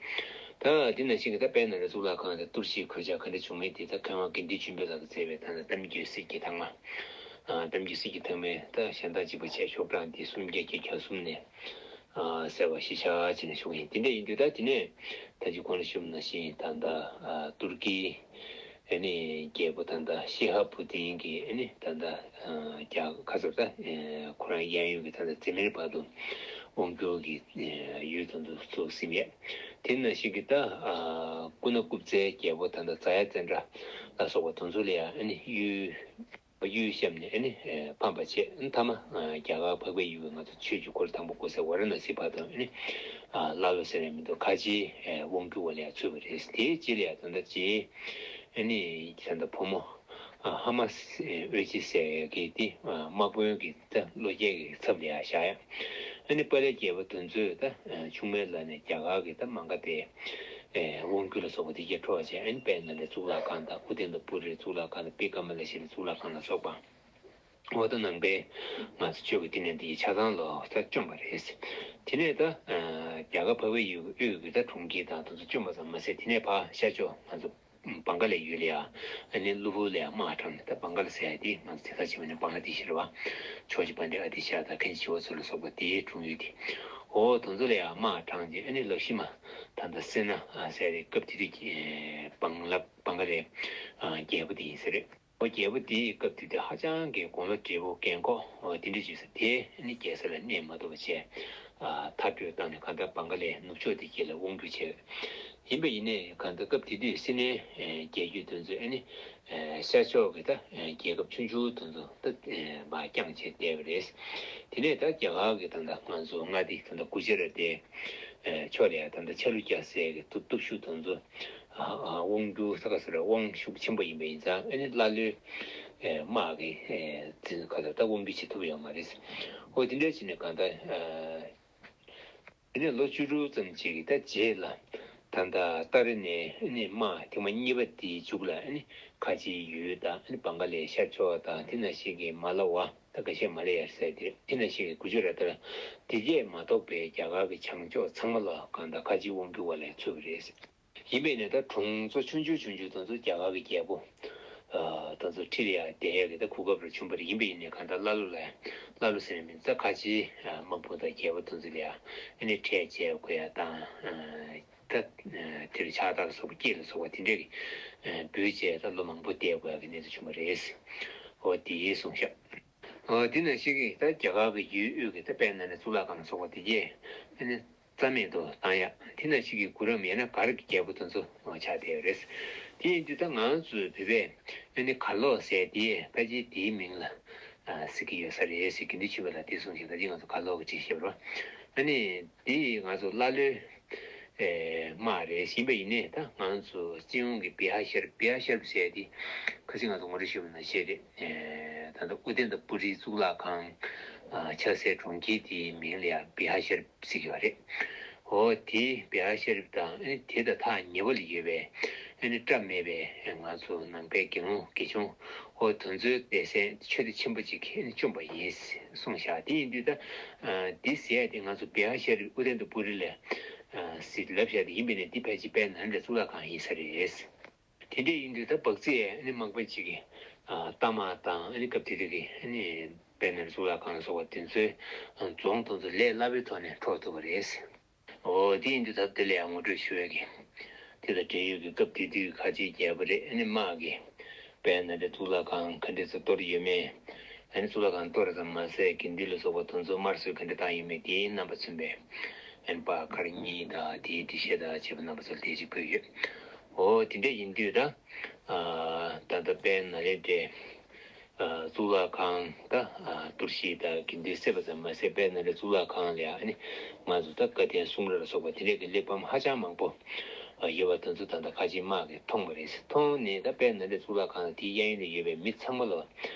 ད་དེ་ནང་བཞིན་གྱི་ད་དཔལ་ནཱ་ལེནྡྲ་གཙུག་ལག་ཁང་དུ་གཏོར་བཤིག་གོད་ཆག་ག་འདྲ་བྱུང་མིན་དེ་ད་མཁས་དབང་དགེ་འདུན་ཆོས་འཕེལ་ལགས་ཀྱིས་མཛད་པའི་ད་ལྟ་གཏམ་རྒྱུད་གསེར་གྱི་ཐང་མ། ཨ་གཏམ་རྒྱུད་གསེར་གྱི་ཐང་མའི་ད་གཞན་དག་གཅིག་པ་བྱས་ཤོག་གྲངས་དེ་སུམ་བརྒྱ་བརྒྱད་བརྒྱ་གསུམ་ནས་ཨ་གསལ་བ་ཞིབ་ཆ་བྱས་ནས་ཞུ་གི་ཡིན། དེ་འདྲ་ཡིན་དུས་ད་དེ་ནས་ད་ཅི་གོང་ལ་ཞུས་པ་ནང་བཞིན་ད་ལྟ་ཨ་ཏུར་ཀི་ཨ་ནི་རྒྱལ་པོ་ད་ལྟ་ཤི་ཧ་བུ་དིན་གྱི་ཨ་ནི་ད་ལྟ་ཨ་རྒྱ་ཁ་སོར་ད་ཨ་ཁོ་རང་གཡས་གཡོན་གྱི་ད་ལྟ་འཛིན་མའི་བར་དུ་དབང་བསྒྱུར་གྱི་ཨ་ཡུལ་དེ་ཚོ་ཚུར་ཟིན་ཡས། དེ་ནང་བཞིན་གྱི་ད་ཨ་སྐུ་ན་སྐུ་བཙན་རྒྱལ་པོ་ད་ལྟ་ཛ་ཡ་ཙནྡྲ་ལ་སོགས་པ་དེ་ཚོ་ལ་ཡང་ཨ་ནི་གཡུལ་གཡུལ་བཤམས་ནས་ཨ་ནི་ཕམ་པ་བྱས། མཐའ་མ་རྒྱ་གར་འཕགས་པའི་ཡུལ་གྱི་ང་ཚོ་ཆོས་ཀྱི་འཁོར་དང་པོ་བསྐོར་ས་ཝཱ་ར་ཎ་སིའི་བར་དུ་ཨ་ནི་ཀླ་ཀློ་ཟེར་ཡ་མི་འདུག་ཁ་ཆེའི་དབང་བསྒྱུར་བ་ལ་ཡང་ཚུད་པ་རེད། དེའི་རྗེས་ལ་ཡང་ད་ལྟ་རྗེ་ཨ་ནི་ད་ལྟ་བུ་མོ་ཧ་མ་ཨོ་ཅི་ཟེར་ཡ་གི་དེ་དམག་དཔོན་གྱི་ད་བློ་སྐྱེད་ཀྱི་ཚབ་ལ་ཡང་བཞག་ཡ། ཨ་ནི་པཱ་ལིའི་རྒྱལ་པོ་དེ་ཚོས་ད་ཆུང་མའི་ལག་ནས་རྒྱ་གར་གྱི་ད་མ་ག་དྷའི་དབང་བསྒྱུར་ལ་སོགས་པ་དེ་གས་འཕྲོག་བྱས། ཨ་ནི་དཔལ་ནཱ་ལེནྡྲའི་གཙུག་ལག་ཁང་དང་ཨུ་ཏན་ཏ་པུ་རིའི་གཙུག་ལག་ཁང་དང་བི་ཀ་མ་ལ་ཤི་ལའི་གཙུག་ལག་ཁང་ལ་སོགས་པ། འོ་ད་ནང་པའི་ང་ཚོ་ཆོས་ཀྱི་བསྟི་གནས་འདི་ཡི་ཆ་ཚང་ལོ་ད་བཅོམ་པ་རེད། དེ་ནས་ད་རྒྱ་གར་འཕགས་པའི་ཡུལ་གྱི་དབུས་ཀྱི་ད་གྲོང་ཁྱེར་དང་དེ་ཚོ་བཅོམ་པ་ཙམ་མ་ཟད། དེ་ནས་ཕར་ཤར་ཕྱོགས་ང་ཚོ་བང་ག་ལའི་ཡུལ་ལ་ཡ་ཨ་ནི་གློ་བུར་ལ་ཡ་དམག་དྲངས་ནས། ད་བང་ག་ལ་ཟེར་ཡ་དེ་ང་ཚོ་དེ་ཚོ་ཆེ་བ་ནས་བང་ལ་དེ་ཤི་རེད་བ། ཕྱོགས་ཀྱི་བན་དེ་ཨ་དེ་ཤ་དང་ཁན་ཆི་བ་ཚོ་ལ་སོགས་པ་དེའི་དྲུང་ཡུལ་དེ། འོ་དེ་ཚོ་ལ་ཡ་དམག་དྲངས་རྗེས་ཨ་ནི་ལག་ཤི་མ་ད་ད་སེ་ན་ཟེར་རེད། སྐབས་དེ་དུས་ཀྱི་བང་ལ་བང་ག་ལའི་རྒྱལ་པོ་དེ་ཡིན་ས་རེད། འོ་རྒྱལ་པོ་དེའི་སྐབས་དེ་དུས་ཧ་ཅང་གི་དགུང་ལོ་བགྲེས་པོ་རྒན་གོག་འོ་དེ་འདྲ་བྱས་ས་དེ་ཨ་ནི་རྒྱལ་ས་ལ་གནས་མ་ཐུབ་པ་བྱས། མཐར་སྐྲོད་བཏང་ནས་གང་ལྟར་བང་ག་ལའི་ནུབ་ཕྱོགས་དེ་གྱད་ལ་དབང་བསྒྱུར་བྱས། ཡིན་པ་ཡིན་ནའི་གང་ལྟར་སྐབས་དེ་དུས་སེ་ནའི་རྒྱལ་རྒྱུད་དེ་ཚོས་ཨ་ནི་ཤར་ཕྱོགས་ཀྱི་ད་རྒྱལ་ཁབ་ཆུང་ཆུང་དེ་ཚོ་ད་མར་བརྐྱངས་བྱས་བསྡད་པ་རེད། དེ་ནས་ད་རྒྱ་གར་གྱི་ད་ལྟ་ང་ཚོ་མངའ་སྡེ་ད་ལྟ་གུ་ཇ་ར་ཏའི་ཕྱོགས་ལ་ཡ་ད་ལྟ་ཆ་ལུ་རྒྱ་ཟེར་གྱི་སྟོབས་ཤུགས་དེ་ཚོ་དབང་སྒྱུར་ས་ག་ས་ར་དབང་ཤུགས་ཆེན་པོ་ཡིན་པ་ཡིན་ཙང་། ཨ་ནི་ཀླ་ཀློའི་དམག་གིས་དེ་ཚོ་ག་ལ་ད་དབང་སྒྱུར་བྱེད་ཐུབ་ཡོད་མ་རེད། འོ་དེ་འདྲ་བྱས་ནས་གང་ལྟར་དེ་ནས་ལོ་བཅུ་དྲུག་ཙམ་ཅིག་གི་ད་རྗེས་ལ་ད་ལྟ་ཏཱ་རེ་ནས་ཨ་ནི་དམག་ཐེངས་མ་གཉིས་པ་དེའི་མཇུག་ལ་ཨ་ནི་ཁ་ཆེའི་ཡུལ་དང་ཨ་ནི་བང་ག་ལའི་ཤར་ཕྱོགས་དང་། དེ་ནང་བཞིན་གྱི་མ་ལ་ཝ་ད་ཁ་ཤས་མ་ལ་ཡ་ཟེར་དེ། དེ་ནང་བཞིན་གྱི་གུ་ཇ་ར་ཏ་ལ་དེ་གྱད་མ་གཏོགས་པའི་རྒྱ་གར་གྱི་བྱང་ཕྱོགས་ཚང་མ་ལ་གང་ལྟར་ཁ་ཆེའི་དབང་བསྒྱུར་བ་ལ་ཚུད་པ་རེད། ཡིན་པས་ནས་ད་གྲོང་ཚོ་ཆུང་ཆུང་ཆུང་ཆུང་དེ་ཚོ་རྒྱ་གར་གྱི་རྒྱལ་པོ་དེ་ཚོ་ཁྲི་ལ་ཡ་བསྡད་ཡ་གི་ད་གོ་སྐབས་རེ་བྱུང་བ་རེད། ཡིན་པས་ཡིན་ནའི་གང་ལྟར་ཀླ་ཀློ་ལ་ཀླ་ཀློ་ཟེར་ནས་མིན། ད་ཁ་ཆེའི་དམག་དཔུང་དང་རྒྱལ་པོ་དེ་ཚོ་ལ་ཡ་ཨ་ནི་ཁྲལ་འཇལ་དགོས་ཡ་དང་། ད་དེར་ཕྱག་རྟགས་སོགས་སྐྱེས་ལ་སོགས་པ་དེ་འདྲས་ཀྱི་འབུལ་བྱས་ད་ལོ་མང་པོ་བསྡད་དགོས་ཡ་གི་གནས་ཚུལ་བྱུང་བ་རེད། འོ་དེ་གསུངས་ཤག་འོ་དེ་ནང་བཞིན་གྱི་ད་རྒྱ་གར་གྱི་ཡུལ་དབུས་ཀྱི་ད་དཔལ་ནཱ་ལེནྡྲ་གཙུག་ལག་ཁང་ལ་སོགས་པ་དེ་གྱད་ཨ་ནི་རྩ་མེད་དུ་བཏང་ཡ། དེ་ནང་བཞིན་གྱི་གུ་རམ་ཡང་ན་གར་གྱི་རྒྱལ་པོ་དེ་ཚོ་ཆགས་བསྡད་ཡོད་རེད། དེ་ཡིན་དུས་ད་ང་ཚོའི་བོད་པས་ཨ་ནི་གར་ལོག་ཟེར་དེ་ཕལ་ཆེར་དེའི་མིང་ལ་ཟེར་གྱི་ཡོད་ས་རེད་ཟེར་དགེ་འདུན་ཆོས་འཕེལ་ལགས་དེ་གསུངས་ཤིང་། ད་ཅི་ང་ཚོ་གར་ལོག་གི་བྲིས་བཞག་པ་རེད། ཨ་ནི་དེ་ང་ཚོ་ཀླ་ཀློའི་དམག་རེད། ཡིན་པ་ཡིན་ནའི་ད་ང་ཚོ་སྤྱི་ཡོངས་ཀྱི་བི་ཧ་ཤར་བི་ཧ་ཤར་ཟེར་དེ་ཁ་སང་ང་ཚོ་ངོ་སྤྲོད་ཞུས་པ་ནང་བཞིན་རེད། ད་ལྟ་ཨུ་ཏན་ཏ་པུ་རིའི་གཙུག་ལག་ཁང་ཆགས་སའི་གྲོང་ཁྱེར་དེའི་མིང་ལ་ཡང་བི་ཧ་ཤར་ཟེར་གྱི་ཡོད་རེད། འོ་དེ་བི་ཧ་ཤར་དང་ཨ་ནི་དེ་དང་ཐག་ཉེ་བ་ལ་ཡོད་པའི་ཨ་ནི་བཀྲ་མེད་པའི་ང་ཚོ་ནང་པའི་དགེ་སློང་དགེ་སློང་འོ་དེ་ཚོའི་སྡེ་ཚན་ཆོས་སྡེ་ཆེན་པོ་གཅིག་ཨ་ནི་བཅོམ་པ་ཡིན་གསུངས་ཤག་དེ་ཡིན་དུས་ད་འདི་ཟེར་ཡ་དེ་ང་ཚོ་བི་ཧ་ཤར་ཨུ་ཏན་ཏ་པུ་རི་ལ་ཟེར་ལབ་བཞག་དེ་ཡིན་པས་ན་འདི་ཕལ་ཆེར་དཔལ་ནཱ་ལེནྡྲའི་གཙུག་ལག་ཁང་ཡིན་ས་རེད། དེ་འདྲ་ཡིན་དུས་ད་སྦག་རྩེ་ཨ་ནི་དམག་དཔོན་གཅིག་གིས་ཨ་རྟ་དམག་དང་ཨ་ནི་སྐབས་དེ་དུས་ཀྱི་ཨ་ནི་དཔལ་ནཱ་ལེནྡྲ་གཙུག་ལག་ཁང་ལ་སོགས་པ་དེ་ཚོའི་ཨ་རྫོང་དེ་ཚོ་ལས་སླ་པོའི་ཐོག་ནས་འཕྲོག་ཐུབ་པ་རེད། འོ་དེ་ཡིན་དུས་ད་དེ་ལ་ཡང་ངོ་སྤྲོད་ཞུ་ཡས་ཀྱི་དེ་དང་འབྲེལ་ཡོད་ཀྱི་སྐབས་དེ་དུས་ཁ་ཆེའི་རྒྱལ་པོ་རེད། ཨ་ནི་དམག་གིས་དཔལ་ནཱ་ལེནྡྲའི་གཙུག་ལག་ཁང་ག་འདྲས་སེ་གཏོར་ཡོད་མེད། ཨ་ནི་གཙུག་ལག་ཁང་གཏོར་ཙམ་མ་ཟད་དགེ་འདུན་ལ་སོགས་པ་དེ་ཚོ་དམར་གསོད་ག་འདྲ་བཏང་ཡོད་མེད་དེའི་རྣམ་པ་མཚོན་པའི་ཨ་ནི་པར་ཁ་ར་གཉིས་དང་དེའི་འགྲེལ་བཤད་དང་བཅས་པ་རྣམ་པ་ཚོ་ལ་དེ་ཅིག་ཕུལ་ཡོད། འོ་དེ་འདྲ་ཡིན་དུས་ད་ཨ་ད་ལྟ་དཔལ་ནཱ་ལེནྡྲའི་ཨ་གཙུག་ལག་ཁང་ད་ཨ་གཏོར་བཤིག་དང་དགེ་འདུན་བསད་པ་ཙམ་མ་ཟད་དཔལ་ནཱ་ལེནྡྲའི་གཙུག་ལག་ཁང་ལ་ཡང་ཨ་ནི་ང་ཚོ་ད་བཀའ་བསྟན་གསུང་རབ་ལ་སོགས་པ་དེ་འདྲ་གི་གླེགས་བམ་ཧ་ཅང་མང་པོ་ཨ་ཡོད་པ་དེ་ཚོ་ད་ལྟ་ཁ་ཆེའི་དམག་གིས་མཐོང་བ་རེད། མཐོང་ནས་ད་དཔལ་ནཱ་ལེནྡྲའི་གཙུག་ལག་ཁང་དང་དེའི་གཡས་གཡོན་ལ་ཡོད་པའི་མི་ཚང་མ་ལ་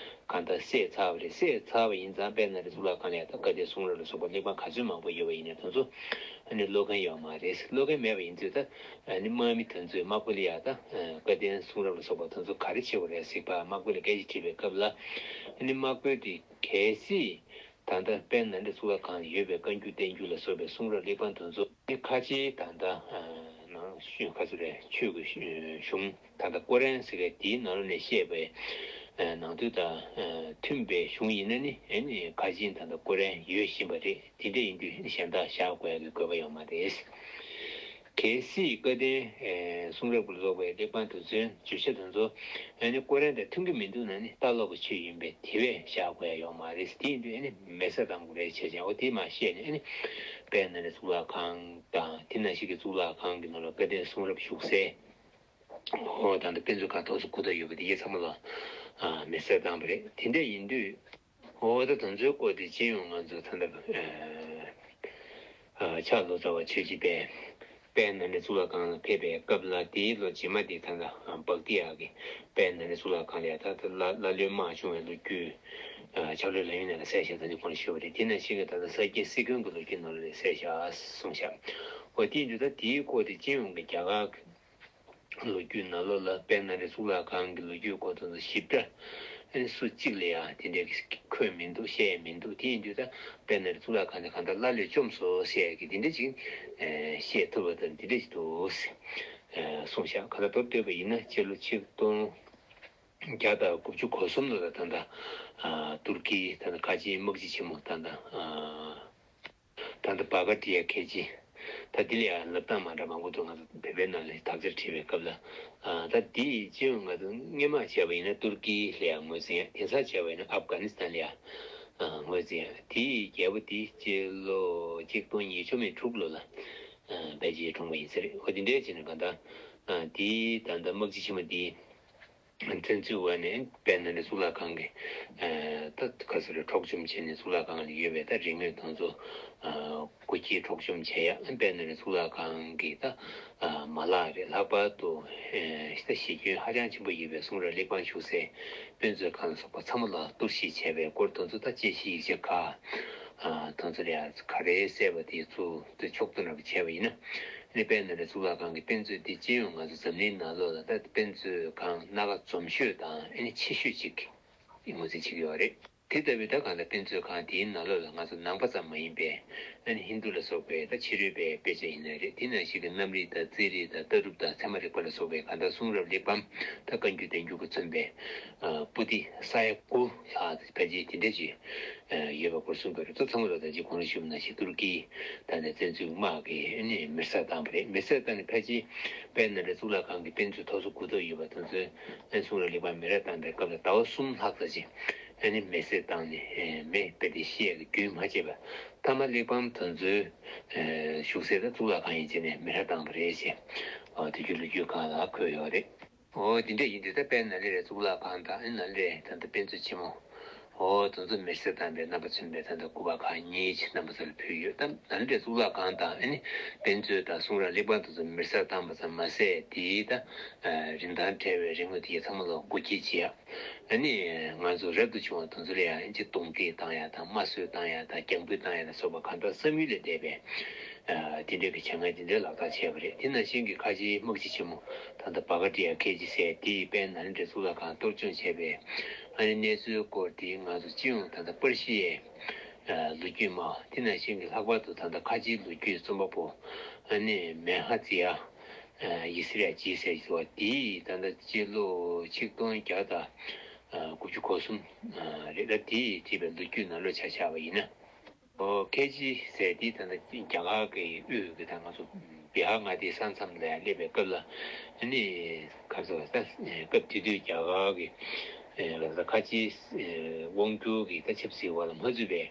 གང་ལྟར་བསད་ཚར་བ་རེད། བསད་ཚར་བ་ཡིན་ཙང་དཔལ་ནཱ་ལེནྡྲ་གཙུག་ལག་ཁང་ལ་ཡང་ད་བཀའ་བསྟན་གསུང་རབ་ལ་སོགས་པ་གླེགས་བམ་ག་ཚོད་མང་པོ་ཡོད་པ་ཡིན་ནའི་དེ་ཚོ་ཨ་ནི་ཀློག་མཁན་ཡོད་མ་རེད། ཀློག་མཁན་མེད་པ་ཡིན་དུས་ད་ཨ་ནི་དམག་མི་དེ་ཚོས་དམག་དཔོན་ལ་ཡང་ད་བཀའ་བསྟན་གསུང་རབ་ལ་སོགས་པ་དེ་ཚོ་ག་རེ་བྱེད་དགོས་རེད་ཟེར་བ་དམག་དཔོན་ལ་སྐད་ཆ་དྲིས་པའི་སྐབས་ལ་ཨ་ནི་དམག་དཔོན་དེ་གལ་སྲིད་ད་ལྟ་དཔལ་ནཱ་ལེནྡྲ་གཙུག་ལག་ཁང་ལ་ཡོད་པའི་བཀའ་འགྱུར་བསྟན་འགྱུར་ལ་སོགས་པའི་གསུང་རབ་གླེགས་བམ་དེ་ཚོ་ནི་ཁ་ཆེའི་ད་ལྟ་ནང་ཤོད་ག་ཚོད་རེད། ཆོས་ཀྱི་གཞུང་ད་ལྟ་ཀོ་རན་ཟེར་བའི་དེའི་ནང་ལོགས་ནས་བཤད་པའི་ནང་དོན་དང་མཐུན་པའི་གཞུང་ཡིན་ན་ནི་ཨ་ནི་ཁ་ཆེའི་ད་ལྟ་ཀོ་རན་ཡོད་བཞིན་པ་རེད། དེ་འདྲ་ཡིན་དུས་གཞན་དག་བཞག་དགོས་ཡག་གི་དགོས་པ་ཡོད་མ་རེད། གལ་སྲིད་བཀའ་བསྟན་གསུང་རབ་ལ་སོགས་པའི་གླེགས་བམ་དེ་ཚོའི་བརྗོད་བྱ་དེ་ཚོ་ཨ་ནི་ཀོ་རན་དང་མཐུན་གྱི་མི་འདུག་ན་ནི་ལྟ་ལོག་གི་ཆོས་ཡིན་པས་དེ་བས་བཞག་དགོས་ཡག་ཡོད་མ་རེད། དེ་ཡིན་དུས་ཨ་ནི་མེར་སྲེག་བཏང་དགོས་རེད་བྱས་ཙང་འོ་དེ་མར་བཤད་ནས་ཨ་ནི་དཔལ་ནཱ་ལེནྡྲ་གཙུག་ལག་ཁང་དང་དེ་ནང་བཞིན་གྱི་གཙུག་ལག་ཁང་གི་ནང་ལ་བཀའ་བསྟན་གསུང་རབ་བཞུགས་སའི་འོ་ད་ལྟ་དཔེ་མཛོད་ཁང་ཐོག་སུ་གོ་ཐོས་ཡོད་པ་དེ་གའི་ཚང་མ་ལ་མེར་སྲེག་བཏང་བ་རེད། དེ་འདྲ་ཡིན་དུས། འོ་ད་དེ་ཚོའི་སྐོར་དེ་སྤྱི་ཡོངས་ང་ཚོ་ད་ལྟ་ཕྱག་ལོ་ཙཱ་བ་ཆོས་རྗེ་དཔལ་དཔལ་ནཱ་ལེནྡྲ་གཙུག་ལག་ཁང་ལ་ཕེབས་པའི་སྐབས་ལ་དེའི་ལོ་རྗེས་མ་དེ་ད་ལྟ་བྷག་ཏི་ཡ་གི་དཔལ་ནཱ་ལེནྡྲ་གཙུག་ལག་ཁང་ལ་ཡ་ད་ལྟ་ལ་ལ་ལོའི་དམག་བྱུང་བའི་ལོ་རྒྱུས་ཕྱག་ལོའི་ལམ་ཡིག་ནང་ལ་གསལ་བཤད་ད་ནི་གོང་ལ་ཞུས་པ་རེད། དེ་ནང་བཞིན་གྱི་ད་ལྟ་ས་སྐྱའི་སྲིད་དགོན་གྱི་ལོ་རྒྱུས་ནང་ལ་གསལ་བཞག་གསུངས་བཞག་འོ་དེ་ཡིན་དུས་ད་དེའི་སྐོར་དེ་སྤྱི་ཡོངས་ཀྱི་རྒྱ་གར་གྱི་ལོ་རྒྱུས་ནང་ལོགས་ལ་དཔལ་ནཱ་ལེནྡྲ་གཙུག་ལག་ཁང་གི་ལོ་རྒྱུས་སྐོར་དེ་ཚོ་ཞིབ་ཕྲ་ཨ་ནི་སུ་གཅིག་ལ་ཡང་དེ་འདྲའི་འཁོད་མི་འདུག་བཤད་མི་འདུག་དེ་ཡིན་དུས་ད་དཔལ་ནཱ་ལེནྡྲ་གཙུག་ལག་ཁང་དེ་གང་ལྟར་ལ་ལས་བཅོམ་སོང་ཟེར་ཡག་གི་དེ་འདྲ་ཅིག་བཤད་ཐུབ་པ་དང་དེ་འདྲ་ཅིག་འདུག་གསུངས་བཞག་གང་ལྟར་མདོར་བསྡུས་པ་ཡིན་ན་སྤྱི་ལོ་ཆིག་སྟོང་བརྒྱ་དང་དགུ་བཅུ་གོ་གསུམ་ལོ་ལ་ད་ལྟ་ཏུར་ཀིའི་ད་ལྟ་ཁ་ཆེའི་དམག་སྤྱི་ཆེན་མོ་ད་ལྟ། ད་ལྟ་བྷ་ག་ཏི་ཡ་ཁེ་ཆི། ད་འདི་ལ་ཡང་ལབ་སྟངས་མ་འདྲ་མང་པོ་འདུག་ང་ཚོ་བོད་པའི་ནང་ལ་དག་ཆ་དྲིས་པའི་སྐབས་ལ། ད་འདི་སྤྱི་ཡོངས་ང་ཚོ་སྔོན་མ་བྱས་པ་ཡིན་ན་ཏུར་ཀི་ལ་ཡང་ངོས་འཛིན་ཡ། དེང་སང་བྱས་པ་ཡིན་ན་ཨབ་གྷ་ནི་སི་ཐན་ལ་ཡང་ངོས་འཛིན་ཡ། དེའི་རྒྱལ་པོ་དེ་སྤྱི་ལོ་ཆིག་སྟོང་ཉིས་བརྒྱ་མེད་དྲུག་ལོ་ལ་ཕལ་ཆེར་གྲོངས་པ་ཡིན་ས་རེད། འོ་དེ་འདྲའི་བྱས་ནས་གང་ལྟར་དེའི་ད་ལྟ་དམག་སྤྱི་ཆེན་མོ་དེའི། བཙན་འཛུལ་འོག་ནས་དཔལ་ནཱ་ལེནྡྲ་གཙུག་ལག་ཁང་གི་ད་ག་ཟེར་རེད། འཕྲོག་བཅོམ་བྱས་ནས་གཙུག་ལག་ཁང་ལ་ཡོད་པའི་ད་རིག་དངོས་དེ་ཚོ་སྒོ་ཁྱི་འཕྲོག་བཅོམ་བྱས་ཡ། དཔལ་ནཱ་ལེནྡྲ་གཙུག་ལག་ཁང་གི་ད་མ་ལག་རེད། ལྷག་པར་དུ་ད་ཞེ་སྐྱོན་ཧ་ཅང་ཆེན་པོ་ཡོད་པའི་གསུང་རབ་གླེགས་བམ་བཞུགས་སའི་དཔེ་མཛོད་ཁང་ལ་སོགས་པ་ཚང་མ་ལ་གཏོར་བཤིག་བྱས་པའི་སྐོར་དེ་ཚོ་ད་དཔྱད་གཞིའི་ཡིག་ཆ་ཁག་དེ་ཚོ་ལ་ཡ་ག་རེ་གསལ་བ་དེ་ཚོ་དེ་ཕྱོགས་བསྡུ་འདྲ་པོ་བྱས་པ་ཡིན་ན། ནི་དཔལ་ནཱ་ལེནྡྲ་གཙུག་ལག་ཁང་གི་དཔེ་མཛོད་འདི་སྤྱི་ཡོངས་ང་ཚོ་འཛམ་གླིང་ནང་ལོགས་ལ་ད་དཔེ་མཛོད་ཁང་སྣ་ཁ་འཛོམས་ཤོས་དང་ཨ་ནི་ཆེ་ཤོས་ཅིག་ངོས་འཛིན་བྱེད་ཀྱི་ཡོད་རེད། དེ་ལྟ་བུའི་ད་གང་ལྟར་དཔེ་མཛོད་ཁང་དེའི་ནང་ལོགས་ལ་ང་ཚོ་ནང་པ་ཙམ་མ་ཡིན་པའི་ཨ་ནི་ཧིན་རྡུ་ལ་སོགས་པའི་ད་ཕྱི་རོལ་པའི་དཔེ་ཆ་ཡིན་ན་རེད། དེ་ནང་བཞིན་གྱི་གནམ་རིག་དང་རྩིས་རིག་དང་ལྟ་གྲུབ་དང་ཚད་མ་རིག་པ་ལ་སོགས་པའི་གང་ལྟར་གསུང་རབ་གླེགས་བམ་ད་བཀའ་འགྱུར་བསྟན་འགྱུར་གྱིས་མཚོན་པའི་པོ་ཏི་ས་ཡ་དགུ་ལྷག་ཕལ་ཆེར་དེ་འདྲ་ཅིག་ཡོད་པ་སྐོར་གསུངས་པ་རེད། ད་ཚང་མ་ལ་ད་ཅིག་གོང་ལ་ཞུས་པ་ནང་བཞིན་ཏུར་ཀི་ད་ནས་བཙན་འཛུལ་དམག་གིས་ནི་མེར་སྲེག་བཏང་བ་རེད། མེར་སྲེག་བཏང་ནས་ཕལ་ཆེར་དཔལ་ནཱ་ལེནྡྲ་གཙུག་ལག་ཁང་གི་དཔེ་མཛོད་ཐོག་སོ་དགུ་ཐོག་ཡོད་པ་དེ་ཚོའི་གསུང་རབ་གླེགས་བམ་མེ་ར་བཏང་པའི་སྐབས་ལ་ཟླ་བ་གསུམ་ལྷག་ཙམ་ཅིག་ནི་མེར་སྲེག་བཏང་ནས་མེ་དཔེ་དེ་ཤི་ཡག་གི་རྒྱུན་མ་ཆད་པ། མཐའ་མ་གླེགས་བམ་དེ་ཚོའི་བཞུགས་སའི་ད་གཙུག་ལག་ཁང་ཡན་ཆད་ནས་མེ་ར་བཏང་བ་རེད་ཅེས་དེ་རྒྱུན་ལོ་རྒྱུས་སྒང་ལ་འཁོད་ཡོད་རེད། འོ་དེ་འདྲ་ཡིན་དུས་ད་དཔལ་ནཱ་ལེནྡྲའི་གཙུག་ལག་ཁང་དང་ཨ་ནཱ་ལེནྡྲའི་ད་ལྟ་དཔེ་མཛོད་ཆེན་མོ། འོ་དེ་ཚོ་མེར་སྲེག་བཏང་པའི་རྣམ་པ་མཚོན་པའི་ད་ལྟ་སྐུ་པར་ཁག་གཉིས་ཅིག་རྣམ་པ་ཚོ་ལ་ཕུལ་ཡོད། ད་ནཱ་ལེནྡྲའི་གཙུག་ལག་ཁང་དང་ཨ་ནི་དཔེ་མཛོད་དང་གསུང་རབ་གླེགས་བམ་དེ་ཚོ་མེར་སྲེག་བཏང་པ་ཙམ་མ་ཟད་དེའི་ད་རིན་ཐང་བྲལ་བའི་རིན་དངོས་དེ་ཚང་མ་ལ་སྒོ་ཁྱི་བྱེད་ཡ། ཨ་ནི་ང་ཚོ་རབ་ཏུ་བྱུང་བ་དེ་ཚོ་ལ་ཡང་ཨ་ནི་གདོན་བགེགས་བཏང་ཡ་དང་དམར་གསོད་བཏང་ཡ་དང་རྒྱང་འབུད་བཏང་ཡ་ལ་སོགས་པ་གང་ལྟར་བསམ་ཡུལ་ལས་འདས་པའི། དེ་འདྲའི་གི་བྱ་ངན་དེ་འདྲའི་ལག་བསྟར་བྱས་པ་རེད། དེ་ནང་བཞིན་གྱི་ཁ་ཆེའི་དམག་སྤྱི་ཆེན་མོ་ད་ལྟ་བྷ་ག་ཏི་ཡ་ཁེ་ཆི་ཟེར་དེས་དཔལ་ནཱ་ལེནྡྲའི་གཙུག་ལག་ཁང་གཏོར་བཅོམ་བྱས་པའི་ཨ་ནི་གནས་ཚུལ་སྐོར་དེ་ང་ཚོ་སྤྱི་ཡོངས་ད་ལྟ་པར་ཤི་ཡའི་ལོ་རྒྱུས་མ། དེ་ནང་བཞིན་གྱི་ལྷག་པར་དུ་ད་ལྟ་ཁ་ཆེའི་ལོ་རྒྱུས་རྩོམ་པ་པོ་ཨ་ནི་མེ་ཧ་ཛི་ཡ་ཡི་སི་ར་ཇི་ཟེར་བ་དེས་ད་ལྟ་སྤྱི་ལོ་ཆིག་སྟོང་བརྒྱ་དང་དགུ་བཅུ་གོ་གསུམ་རེད། ད་དེས་བྲིས་པའི་ལོ་རྒྱུས་ནང་ལོགས་ཆ་བཞག་པ་ཡིན་ན། ཨོ་ཁེ་ཆི་ཟེར་དེ་ད་ལྟ་རྒྱ་གར་གྱི་དབུས་ཀྱི་ད་ང་ཚོ་བི་ཧར་མངའ་སྡེའི་ས་མཚམས་ལ་ཡང་སླེབས་པའི་སྐབས་ལ་ཨ་ནི་ག་ཚོད་ད་སྐབས་དེ་དུས་རྒྱ་གར་གྱི་ལ་ས་ཁ་ཆེའི་དབང་སྒྱུར་གྱི་ད་ཆབ་སྲིད་འོག་ལ་མ་ཚུད་པའི་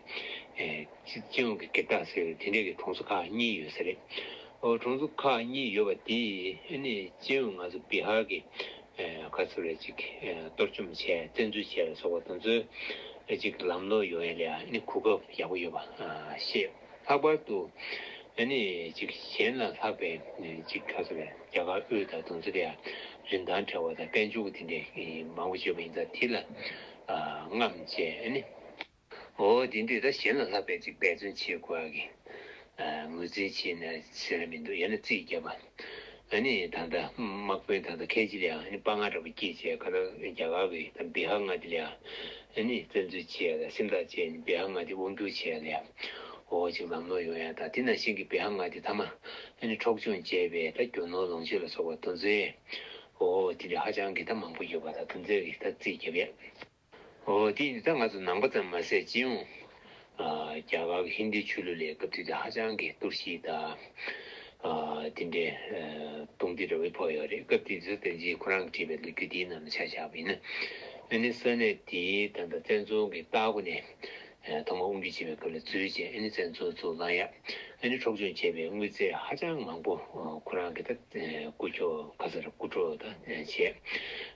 སྤྱི་ཡོངས་ཀྱི་སྒེར་བདག་ཟེར་བའི་དེ་འདྲའི་གི་གྲོང་ཚོ་ཁག་གཉིས་ཡོད་ས་རེད། ཨོ་གྲོང་ཚོ་ཁག་གཉིས་ཡོད་པ་དེ་ཨ་ནི་སྤྱི་ཡོངས་ང་ཚོ་བི་ཧར་གྱི་ཨ་ག་ཚོད་རེད་ཅིག་ཨ་གཏོར་བཅོམ་བྱས་བཙན་འཛུལ་བྱས་ལ་སོགས་པ་དེ་ཚོའི་ཨ་ཅིག་ལམ་ལྷོང་ཡོང་ཡ་ལ་ཨ་ནི་གོ་སྐབས་ཡག་པོ་ཡོད་པ་ཨ་ཤེས། ལྷག་པར་དུ་ཨ་ནི་ཅིག་གཞན་ལ་ལྷག་པའི་ཨ་ཅིག་ག་ཚོད་རེད། རྒྱ་གར་དབུས་དང་དེ་ཚོ་ལ་ཡ་རིན་ཐང་བྲལ་བ་དང་དཔལ་འབྱོར་གྱི་དེ་འདྲའི་མང་པོ་ཡོད་པ་ཡིན་ཙང་དེ་ལ་ ཨ་རྔམ་བཅས་ཨ་ནི། འོ་དེ་དུས་ད་གཞན་ལ་ལྷག་པའི་ཅིག་འབད་བརྩོན་བྱེད་དགོས་ཀྱི། ཨ་ངོས་འཛིན་བྱས་ནས་ཟེར་མི་འདུག་ཡང་ན་རྩིས་བརྒྱབ་པ། ཨ་ནི་ད་ལྟ་དམག་དཔོན་ད་ལྟ་ཁལ་གཅིག་ལ་ཡང་ཨ་ནི་དཔའ་ངར་འདྲ་པོ་སྐྱེས་བྱས་ག་ལ་རྒྱ་གར་གྱི་ད་བི་ཧར་མངའ་སྡེ་ལ་ཡང་ཨ་ནི་བཙན་འཛུལ་བྱས་ལ་སེམས་ཐག་བཅད་ནས་བི་ཧར་མངའ་སྡེ་དབང་བསྒྱུར་བྱས་ལ་ཡང་འོ་ཅིག་ལམ་ལྷོང་ཡོང་ཡ་ད་དེ་ནང་བཞིན་གྱི་བི་ཧར་མངའ་སྡེ་མཐའ་མ་ཨ་ནི་འཕྲོག་བཅོམ་བྱས་པའི་ད་རྒྱུ་ནོར་ལོངས་སྤྱོད་ལ་སོགས་པ་དེ་ཚོའི་འོ་དེ་འདྲ་ཧ་ཅང་གི་ད་མང་པོ་ཡོད་པ་ད་དེ་ཚོའི་གི་ད་རྩིས་བརྒྱབ་ཡ། འོ་དེ་ཡིན་ད་ང་ཚོ་ནང་པ་ཙམ་མ་ཟད་སྤྱི་ཡོངས་ཨ་རྒྱ་གར་གྱི་ཧིན་རྡུའི་ཆོས་ལུགས་ལ་སྐབས་དེ་དུས་ཧ་ཅང་གི་གཏོར་བཤིག་དང་ཨ་དེ་འདྲའི་ཨ་སྟོང་བདེ་འདྲ་བོ་ཕོག་ཡོད་རེད། སྐབས་དེ་དུས་དེ་རྗེས་ཁོ་རང་གིས་བྲིས་པའི་ལོ་རྒྱུས་དེའི་ནང་ལ་ཆ་བཞག་པ་ཡིན་ན། ཨ་ནི་ས་གནས་དེའི་ད་ལྟ་བཙན་འཛུལ་གྱི་ལྟག་སྒོ་ནས་ཨ་ཐོག་མར་དབང་སྒྱུར་བྱེད་པའི་སྐབས་ལ་འཛུལ་བྱས་ཨ་ནི་བཙན་འཛུལ་ཚུར་བླངས་ཡ། ཨ་ནི་འཕྲོག་བཅོམ་བྱས་པའི་དངུལ་རྩིས་ཧ་ཅང་མང་པོ་ཁོ་རང་གི་ད་རྐུ་འཁྱོག་ག་ས་ར་རྐུ་འཕྲོག་ད་བྱས།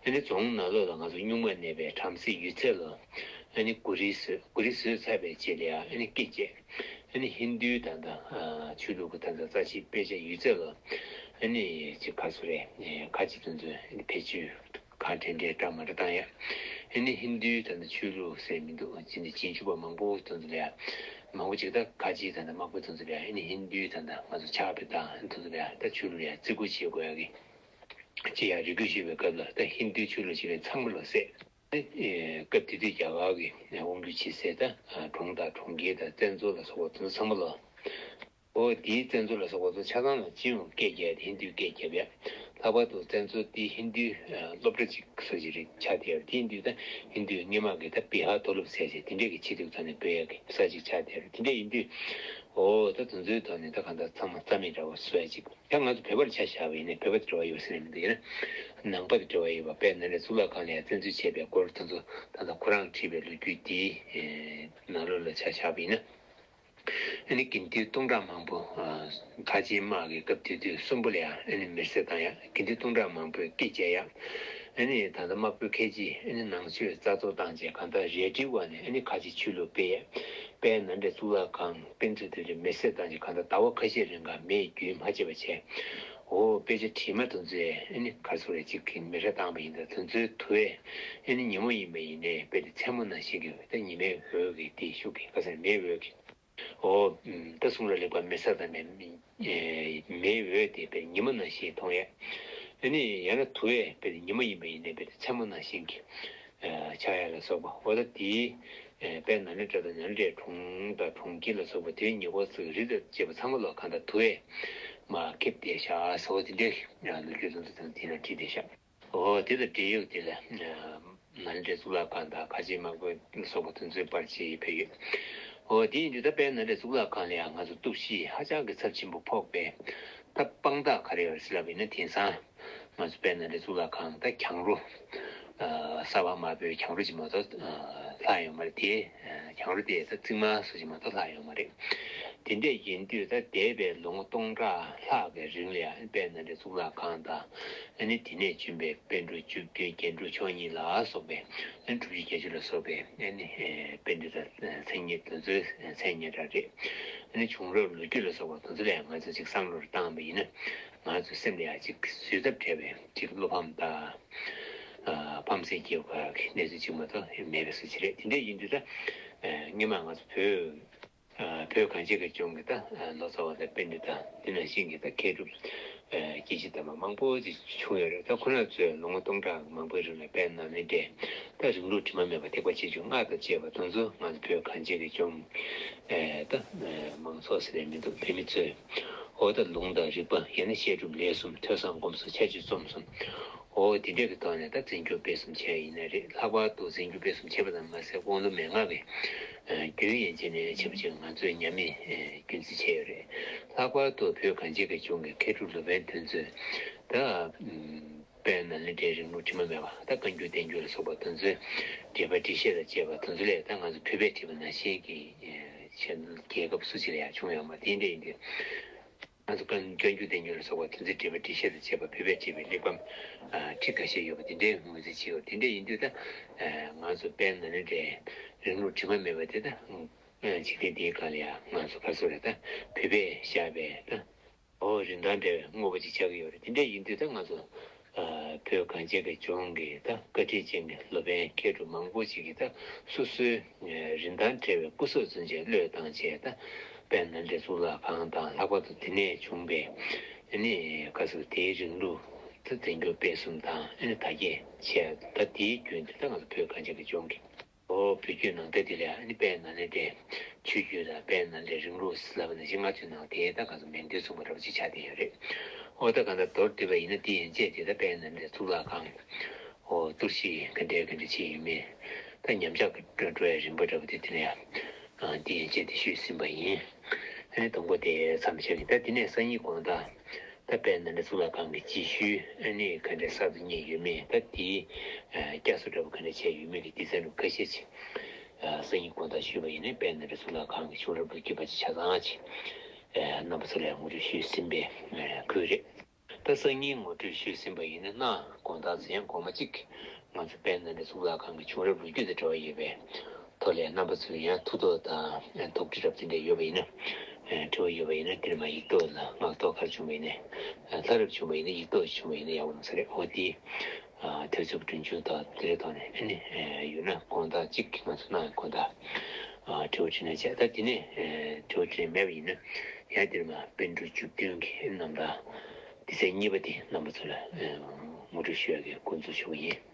ཨ་ནི་རྫོང་ནང་ལོགས་ལ་ང་ཚོ་སྨྱུག་མ་མནན་པའི་བྲམ་ཟེ་ཡོད་ཚད་ལ་ཨ་ནི་གོ་རིལ་བཟོས། གོ་རིལ་བཟོས་ཚར་བའི་རྗེས་ལ་ཨ་ནི་སྐེ་བཅད། ཨ་ནི་ཧིན་རྡུའི་ད་ལྟ་ཆོས་ལུགས་ཀྱི་ད་ལྟ་རྩ་ཆེའི་དཔེ་ཆ་ཡོད་ཚད་ལ་ཨ་ནི་ཅིག་ག་ཚོད་རེད། ཁ་ཅིག་དེ་ཚོ་ཨ་ནི་བེད་སྤྱོད་ག་འདྲ་འདྲ་འདྲ་མ་འདྲ་བཏང་ཡ། ཨ་ནི་ཧིན་རྡུའི་ད་ལྟ་ཆོས་ལུགས་ཟེར་མི་འདུག་ཅི་འདྲ་རྗེས་འཇུག་པ་མང་པོ་དེ་ཚོ་ལ་ཡ་མང་པོ་ཅིག་ད་ག་ཅིག་ད་ལྟ་དམག་དཔོན་དེ་ཚོ་ལ་ཡ་ཨ་ནི་ཧིན་རྡུའི་ད་ལྟ་ང་ཚོ་ཕྱག་དཔེ་དང་དེ་ཚོ་ལ་ཡ་ད་ཆོས་ལུགས་ལ་ཡ་བརྩི་བཀུར་བྱེད་དགོས་ཡ་གི་ཅི་ཡ་རེ་སྐུལ་ཞུས་པའི་སྐབས་ལ་ད་ཧིན་རྡུའི་ཆོས་ལུགས་ཅིག་ལ་ཚང་མ་ལོ་ཟེར། ཨ་ནི་སྐབས་དེ་དུས་རྒྱ་གར་གྱི་དབང་སྒྱུར་བྱེད་སའི་ད་གྲོང་དང་གྲོང་ཁྱེར་དང་བཙན་འཛུལ་ལ་སོགས་པ་དེ་ཚོ་ཚང་མ་ལོ། འོ་དེའི་བཙན་འཛུལ་ལ་སོགས་པ་ཚོ་ཆ་ཚང་ལ་སྤྱི་ཡོངས་སྐད་རྒྱག་ཡ་དེ་ཧིན་རྡུའི་སྐད་རྒྱབ་ཡ། ལྷག་པར་དུ་བཙན་འཛུལ་དེ་ཧིན་རྡུའི་ཨ་སློབ་གྲྭ་ཅིག་སུ་ཞིག་རེད་ཆགས་བསྡད་ཡོད་རེད། དེ་ཡིན་དུས་ད་ཧིན་རྡུའི་སྔོན་མ་གི་ད་བི་ཧར་མཐོ་སློབ་ཟེར་བྱས་དེ་འདྲས་ཀྱི་ཆེད་དུ་ཚོགས་ནས་སྤེལ་ཡ་གི་ས་ཅིག་ཆགས་བསྡད་ཡོད་རེད། དེ་འདྲས་ཡིན་དུས་འོ་ད་དེ་ཚོའི་ཐོག་ནས་ད་གང་ལྟར་ཚང་མ་རྩ་མེད་འདྲ་བོ་བཟོ་ཡ་ཅིག་ད་ང་ཚོ་བོད་པར་ཆ་བཞག་པ་ཡིན་ན་བོད་པ་དེ་འབྲེལ་བ་ཡོད་ཟེར་ནས་མི་འདུག་ཡིན་ན་ནང་པ་དེ་འབྲེལ་བ་ཡོད་པ། དཔལ་ནཱ་ལེནྡྲ་གཙུག་ལག་ཁང་ལ་ཡ་བཙན་འཛུལ་བྱས་པའི་སྐོར་དེ་ཚོ་ད་ལྟ་ཁོ་རང་བྲིས་པའི་ལོ་རྒྱུས་དེའི་ནང་ལོགས་ལ་ཆ་བཞག་པ་ཡིན་ན། ཨ་ནི་དགེ་འདུན་སྟོང་ཕྲག་མང་པོ་ཁ་ཆེའི་དམག་གིས་སྐབས་དེ་དུས་གསོན་པོ་ལ་ཡང་ཨ་ནི་མེར་སྲེག་བཏང་ཡ། དགེ་འདུན་སྟོང་ཕྲག་མང་པོས་སྐེ་བཅད་ཡ། ཨ་ནི་ད་ལྟ་དམག་དཔོན་ཁལ་གཅིག་ཨ་ནི་ནང་ཆོས་རྩ་གཏོར་བཏང་རྗེས་གང་ལྟར་རལ་གྲིའི་འོག་ནས་ཨ་ནི་ཁ་ཆེ་ཆོས་ལུགས་སྤེལ་ཡ། དཔལ་ནཱ་ལེནྡྲའི་གཙུག་ལག་ཁང་དཔེ་མཛོད་དེ་ཚོ་མེར་སྲེག་བཏང་རྗེས་གང་ལྟར་ཟླ་བ་ཁ་ཤས་རིང་ག་མེས་རྒྱུན་མ་ཆད་པ་བྱས། འོ་དཔེ་ཆ་བྲིས་མ་དེ་ཚོས་ཨ་ནི་ག་ཚོད་རེ་གཅིག་གིས་མེ་སྲེག་བཏང་པ་ཡིན་ད་དེ་ཚོའི་དུ་བས་ཨ་ནི་ཉིན་མོ་ཡིན་པ་ཡིན་ནའི་དཔེ་དེ་མཚན་མོ་ནང་བཞིན་གྱི་ད་ཉི་མའི་འོད་ཀྱིས་དེ་ཤུགས་ཀྱིས་ག་ཚོད་མེའི་འོད་ཀྱིས། འོ། ད་གསུང་རབ་ལེགས་པར་མེ་སྲེག་བཏང་བའི་མེའི་འོད་དེ་དཔེ་ཉི་མ་ནང་བཞིན་མཐོང་ཡས། ཨ་ནི་ཡང་ན་དུ་བས་དཔེ་ཉི་མ་ཡིན་པ་ཡིན་ནའི་དཔེ་མཚན་མོ་ནང་བཞིན་གྱི་ཆགས་ཡ་ལ་སོགས་པ། འོ་ད་དེའི་དཔལ་ནཱ་ལེནྡྲ་དང་ནཱ་ལེནྡྲའི་གྲོང་དང་གྲོང་ཁྱེར་ལ་སོགས་པ་དེའི་ཉེ་འཁོར་སོགས་རི་དང་བཅས་པ་ཚང་མ་ལོ་གང་ལྟར་དུ་བས་མར་ཁེབས་བསྡད་ཤག་ཟེར་བ་དེ་འདྲའི་ལོ་རྒྱུས་དེ་ཚོ་དེ་ན་བྲིས་བསྡད་ཤག་འོ་དེ་དང་འབྲེལ་ཡོད་དེ་ལ་ནཱ་ལེནྡྲའི་གཙུག་ལག་ཁང་དང་ཁ་ཆེའི་དམག་དཔོན་སོགས་པ་དེ་ཚོའི་བར་ཆད་ཕེབས་ཡོད། འོ་དེ་ཡིན་དུས་ད་དཔལ་ནཱ་ལེནྡྲའི་གཙུག་ལག་ཁང་ལ་ཡང་ང་ཚོ་གཏོར་བཤིག་ཧ་ཅང་གི་ཚབས་ཆེན་པོ་ཕོག་པས། ད་དཔང་རྟགས་ག་རེ་ཡོད་རེད་ཟེར་ལབ་པ་ཡིན་ན་དེང་སང་ང་ཚོ་དཔལ་ནཱ་ལེནྡྲའི་གཙུག་ལག་ཁང་ད་གྱང་རོ། གསར་པ་དམར་པོའི་གྱང་རོ་ཅིག་མ་གཏོགས་ལྷག་ཡོད་མ་རེད་དེ། གྱང་རོ་དེ་ད་རྩིག་དམར་སོགས་ཅིག་མ་གཏོགས་ལྷག་ཡོད་མ་རེད། དེ་འདྲས་ཡིན་དུས་ད་འདས་པའི་ལོ་ངོ་སྟོང་ཕྲག་ལྷག་གི་རིང་ལ་ཡང་དཔལ་ནཱ་ལེནྡྲའི་གཙུག་ལག་ཁང་དང་། ཨ་ནི་དེ་ནས་བྱོན་པའི་པཎ་གྲུབ་བཅུ་བདུན་རྒྱན་དྲུག་མཆོག་གཉིས་ལ་སོགས་པའི་ཨ་ནི་དྲུག་ཅུ་བརྒྱད་ཅུ་ལ་སོགས་པའི་ཨ་ནི་པཎྜི་ཏ་མཚན་ཉིད་དེ་ཚོའི་མཚན་སྙན་གྲགས་རེད། ཨ་ནི་བྱུང་རབས་ལོ་རྒྱུས་ལ་སོགས་པ་དེ་ཚོ་ལ་ཡང་ང་ཚོས་ཅིག་བསམ་བློ་བཏང་བ་ཡིན་ན་ང་ཚོའི་སེམས་ལ་ཡང་ཅིག་བཟོད་ཐབས་བྲལ་བའི་ཅིག་བློ་ཕམ་དང་། ཕམ་སེམས་སྐྱེ་དགོས་ཀྱི་གནས་ཚུལ་ཅིག་མ་གཏོགས་མེད་པའི་བཟོ་ཅིག་རེད། དེ་འདྲ་ཡིན་དུས་ད་སྔོན་མ་ང་ཚོ་བོད། བོད་གངས་ཅན་གྱི་ལྗོངས་ཀྱི་ད་ལོ་ཙཱ་བ་དང་པཎྜི་ཏ་འདི་ནང་བཞིན་གྱི་ད་མཁས་གྲུབ་སྐྱེས་ཆེན་དམ་པ་མང་པོ་ཅིག་བྱུང་ཡོད་རེད། ད་ཁོ་རང་ཚོས་ལོ་ངོ་སྟོང་ཕྲག་མང་པོའི་རིང་ལ་དཔལ་ནཱ་ལེནྡྲའི་ད་རིང་ལུགས་དྲི་མ་མེད་པ་ཐེག་པ་ཆེ་ཆུང་ལྔ་དང་བཅས་པ་དེ་ཚོ་ང་ཚོ་བོད་གངས་ཅན་གྱི་ལྗོངས་ད་མང་ཚོགས་ཟེར་ཡ་མི་འདུག་བོད་མི་ཚོས་འོ་ད་ལུང་དང་རིག་པ་ཡང་ན་བཤད་སྒྲུབ་ལས་གསུམ་ཐོས་བསམ་སྒོམ་གསུམ་ཁྱད་ཆོས་རྩོམ་གསུམ། འོ་དེ་འདྲ་གི་ཐོག་ནས་ད་འཛིན་སྐྱོང་སྤེལ་གསུམ་བྱས་ཡིན་ན་རེད། ལྷག་པར་དུ་འཛིན་སྐྱོང་སྤེལ་གསུམ་བྱས་པ་ཙམ་མ་ཟད་དབང་ལུང་མན་ངག་གི་རྒྱུན་ཡན་ཆད་ནས་བྱས་པ་ཅིག་ང་ཚོའི་ཉམས་མེད་རྒྱུན་འཛིན་བྱས་ཡོད་རེད། ལྷག་པར་དུ་བོད་གངས་ཅན་གྱི་ལྗོངས་ཀྱི་མཁས་གྲུབ་སློབ་དཔོན་དེ་ཚོས་ད་དཔལ་ནཱ་ལེནྡྲའི་རིང་ལུགས་དྲི་མ་མེད་པ་ད་བཀའ་འགྱུར་བསྟན་འགྱུར་ལ་སོགས་པ་དེ་ཚོའི་འགྲེལ་པ་འགྲེལ་བཤད་དང་བཅས་པ་དེ་ཚོ་ལས་ད་ང་ཚོ་བོད་པས་བྲིས་པ་ནང་བཞིན་གྱི་ཆེད་རྒྱལ་ཁབ་སུ་ཅིག་ལ་ཡང་བྱུང་ཡོད་མ་རེད། དེ་འདྲ་ཡིན་དུས། ང་ཚོ་བཀའ་བཀའ་འགྱུར་བསྟན་འགྱུར་ལ་སོགས་པ་དེ་ཚོའི་འགྲེལ་པ་འགྲེལ་བཤད་དང་བཅས་པ་བོད་པས་བྲིས་པའི་གླེགས་བམ་ཁྲི་ཁ་ཤས་ཡོད་པ་དེ་འདྲའི་ངོས་འཛིན་བྱས་ཡོད། དེ་འདྲ་ཡིན་དུས་ད་ང་ཚོ་དཔལ་ནཱ་ལེནྡྲའི་རིང་ལུགས་དྲི་མ་མེད་པ་དེ་ད་འཇིག་རྟེན་འདིའི་སྒང་ལ་ཡང་ང་ཚོ་ག་ཚོད་རེད་ད་བོད་པས་བཞག་པའི་ད་འོ་རིན་ཐང་འདྲ་བའི་དངོས་པོ་ཅིག་ཆགས་ཀྱི་ཡོད་རེད། དེ་འདྲ་ཡིན་དུས་ད་ང་ཚོ་ བོད་གངས་ཅན་གྱི་ལྗོངས་ཀྱི་ད་བཀའ་དྲིན་ཅན་གྱི་སློབ་དཔོན་མཁས་གྲུབ་མང་པོ་ཞིག་གིས་ད་སོ་སོའི་རིན་ཐང་བྲལ་བའི་སྐུ་སྲོག་བཙུན་ཆེད་བློས་བཏང་བྱས། ད་དཔལ་མནའ་འབྲེལ་གཙུག་ལག་ཁང་དང་། ལྷག་པར་དུ་དེ་ནས་བྱུང་བའི་ཨ་ནི་ག་ཟེར་དེའི་རིང་ལུགས་ད་བསྟན་འགྱུར་དཔེ་གསུམ་དང་ཨ་ནི་དར་རྒྱས་བྱས། ད་དེའི་རྒྱུན་དུ་ད་ང་ཚོ་བོད་གངས་ཅན་གྱི་ལྗོངས་ཀྱི་ཨོ་བོད་བརྒྱུད་ནང་བསྟན་དེ་ལ་ཨ་ནི་དཔལ་མནའ་ལེན་དེ་ཆོས་བརྒྱུད་དང་དཔལ་མནའ་ལེན་རིང་ལུགས་ལབ་ན་ཅི་ང་ཚོའི་ནང་དེ་ད་ག་ཚོད་མིང་དོན་མཚུངས་པ་འདྲ་པོ་ཅིག་ཆགས་བསྡད་ཡོད་རེད། ཨོ་ད་ག་ད་མདོར་བསྡུས་པ་ཡིན་ན་དེ་ཡན་ཆད་དེ་ད་དཔལ་མནའ་ལེན་གཙུག་ལག་ཁང་ཨོ་གཏོར་བཤིག་ག་འདྲའི་ག་འདྲ་བྱས་ཡོད་མེད། ད་ཉམས་ཆག་གི་འགྲོ་འགྲོ་ཡ་རིམ་པ་འདྲ་པོ་དེ་དེ་ལ་ཡང་དེ་ཡན་ཆད་དེ་ཞུས་ཟིན་པ་ཡིན། ཨ་ནི་དང་པོ་དེ་མཚམས་བཞག་གི། ད་དེ་ནས་སང་ཉིན་དགོང་དག་ད་དཔལ་མནའ་འབྲེལ་གཙུག་ལག་ཁང་གི་རྗེས་ཤུལ་ཨ་ནི་ག་འདྲའི་གསར་དུ་རྙེད་ཡོད་མེད། ད་དེའི་ཨ་བསྐྱར་གསོ་འདྲ་པོ་ག་འདྲ་བྱས་ཡོད་མེད་ཀྱི་སྡེ་ཚན་རུ་ཁ་ཤས་ཅིག་ཨ་སང་ཉིན་དགོང་དག་ཞུས་པ་ཡིན་ན་དཔལ་མནའ་འབྲེལ་གཙུག་ལག་ཁང་གི་བྱུང་རབས་ལོ་རྒྱུས་པ་ཅིག་ཆ་ཚང་ཅིག་ཨ་རྣམ་པ་ཚོ་ལ་ངོ་སྤྲོད་ཞུས་ཟིན་པའི་ཨ་ཁུལ་རེད། ད་སང་ཉིན་ངོ་སྤྲོད་ཞུས་ཟིན་པ་ཡིན་ན། གནངས་དགོང་དག་གཟའ་ཡང་དགོང་མོ་གཅིག་ང་ཚོ་དཔལ་མནའ་འབྲེལ་གཙུག་ལག་ཁང་གི་བྱུང་རབས་ལོ་རྒྱུས་དང་འབྲེལ་བ་ཡོད་པའི་ཐོག་ལ་རྣམ་པ་ཚོས་ཡང་ཐུགས་དོགས་དང་དོགས་འདྲི་རབ་དེ་འདྲ་ཡོད་པ་ཡིན་ན། དྲི་བ་ཡོད་པ་ཡིན་ན་དེར་མ་ཡིག་ཐོག་ལ། ངག་ཐོག་ག་རེ་བྱུང་བ་ཡིན་ན། ལྷ་རབ་བྱུང་བ་ཡིན་ན་ཡིག་ཐོག་བྱུང་བ་ཡིན་ན་ཡག་པོ་ཡོང་ས་རེད། འོ་དེ་དུས་ཚོད་གྲོན་ཆུང་དང་དེ་རེད་ཐོག་ནས་ཨ་ནི་ཡོད་ན་དགོང་དག་གཅིག་ང་ཚོ་གནངས་དགོང་དག་དྲི་བ་དྲིས་ལན་བྱས། ད་དེ་ནས་དྲི་བ་དྲིས་ལན་མེད་པ་ཡིན་ན་ཡང་དེར་མ་པཎ་གྲུབ་བཅུ་བདུན་གྱི་རྣམ་ཐར་སྡེ་ཚན་གཉིས་པ་དེ་རྣམ་པ་ཚོ་ལ་ངོ་སྤྲོད་ཞུ་ཡག་གི་འགོ་འཛུགས་ཞུ་བ་ཡིན།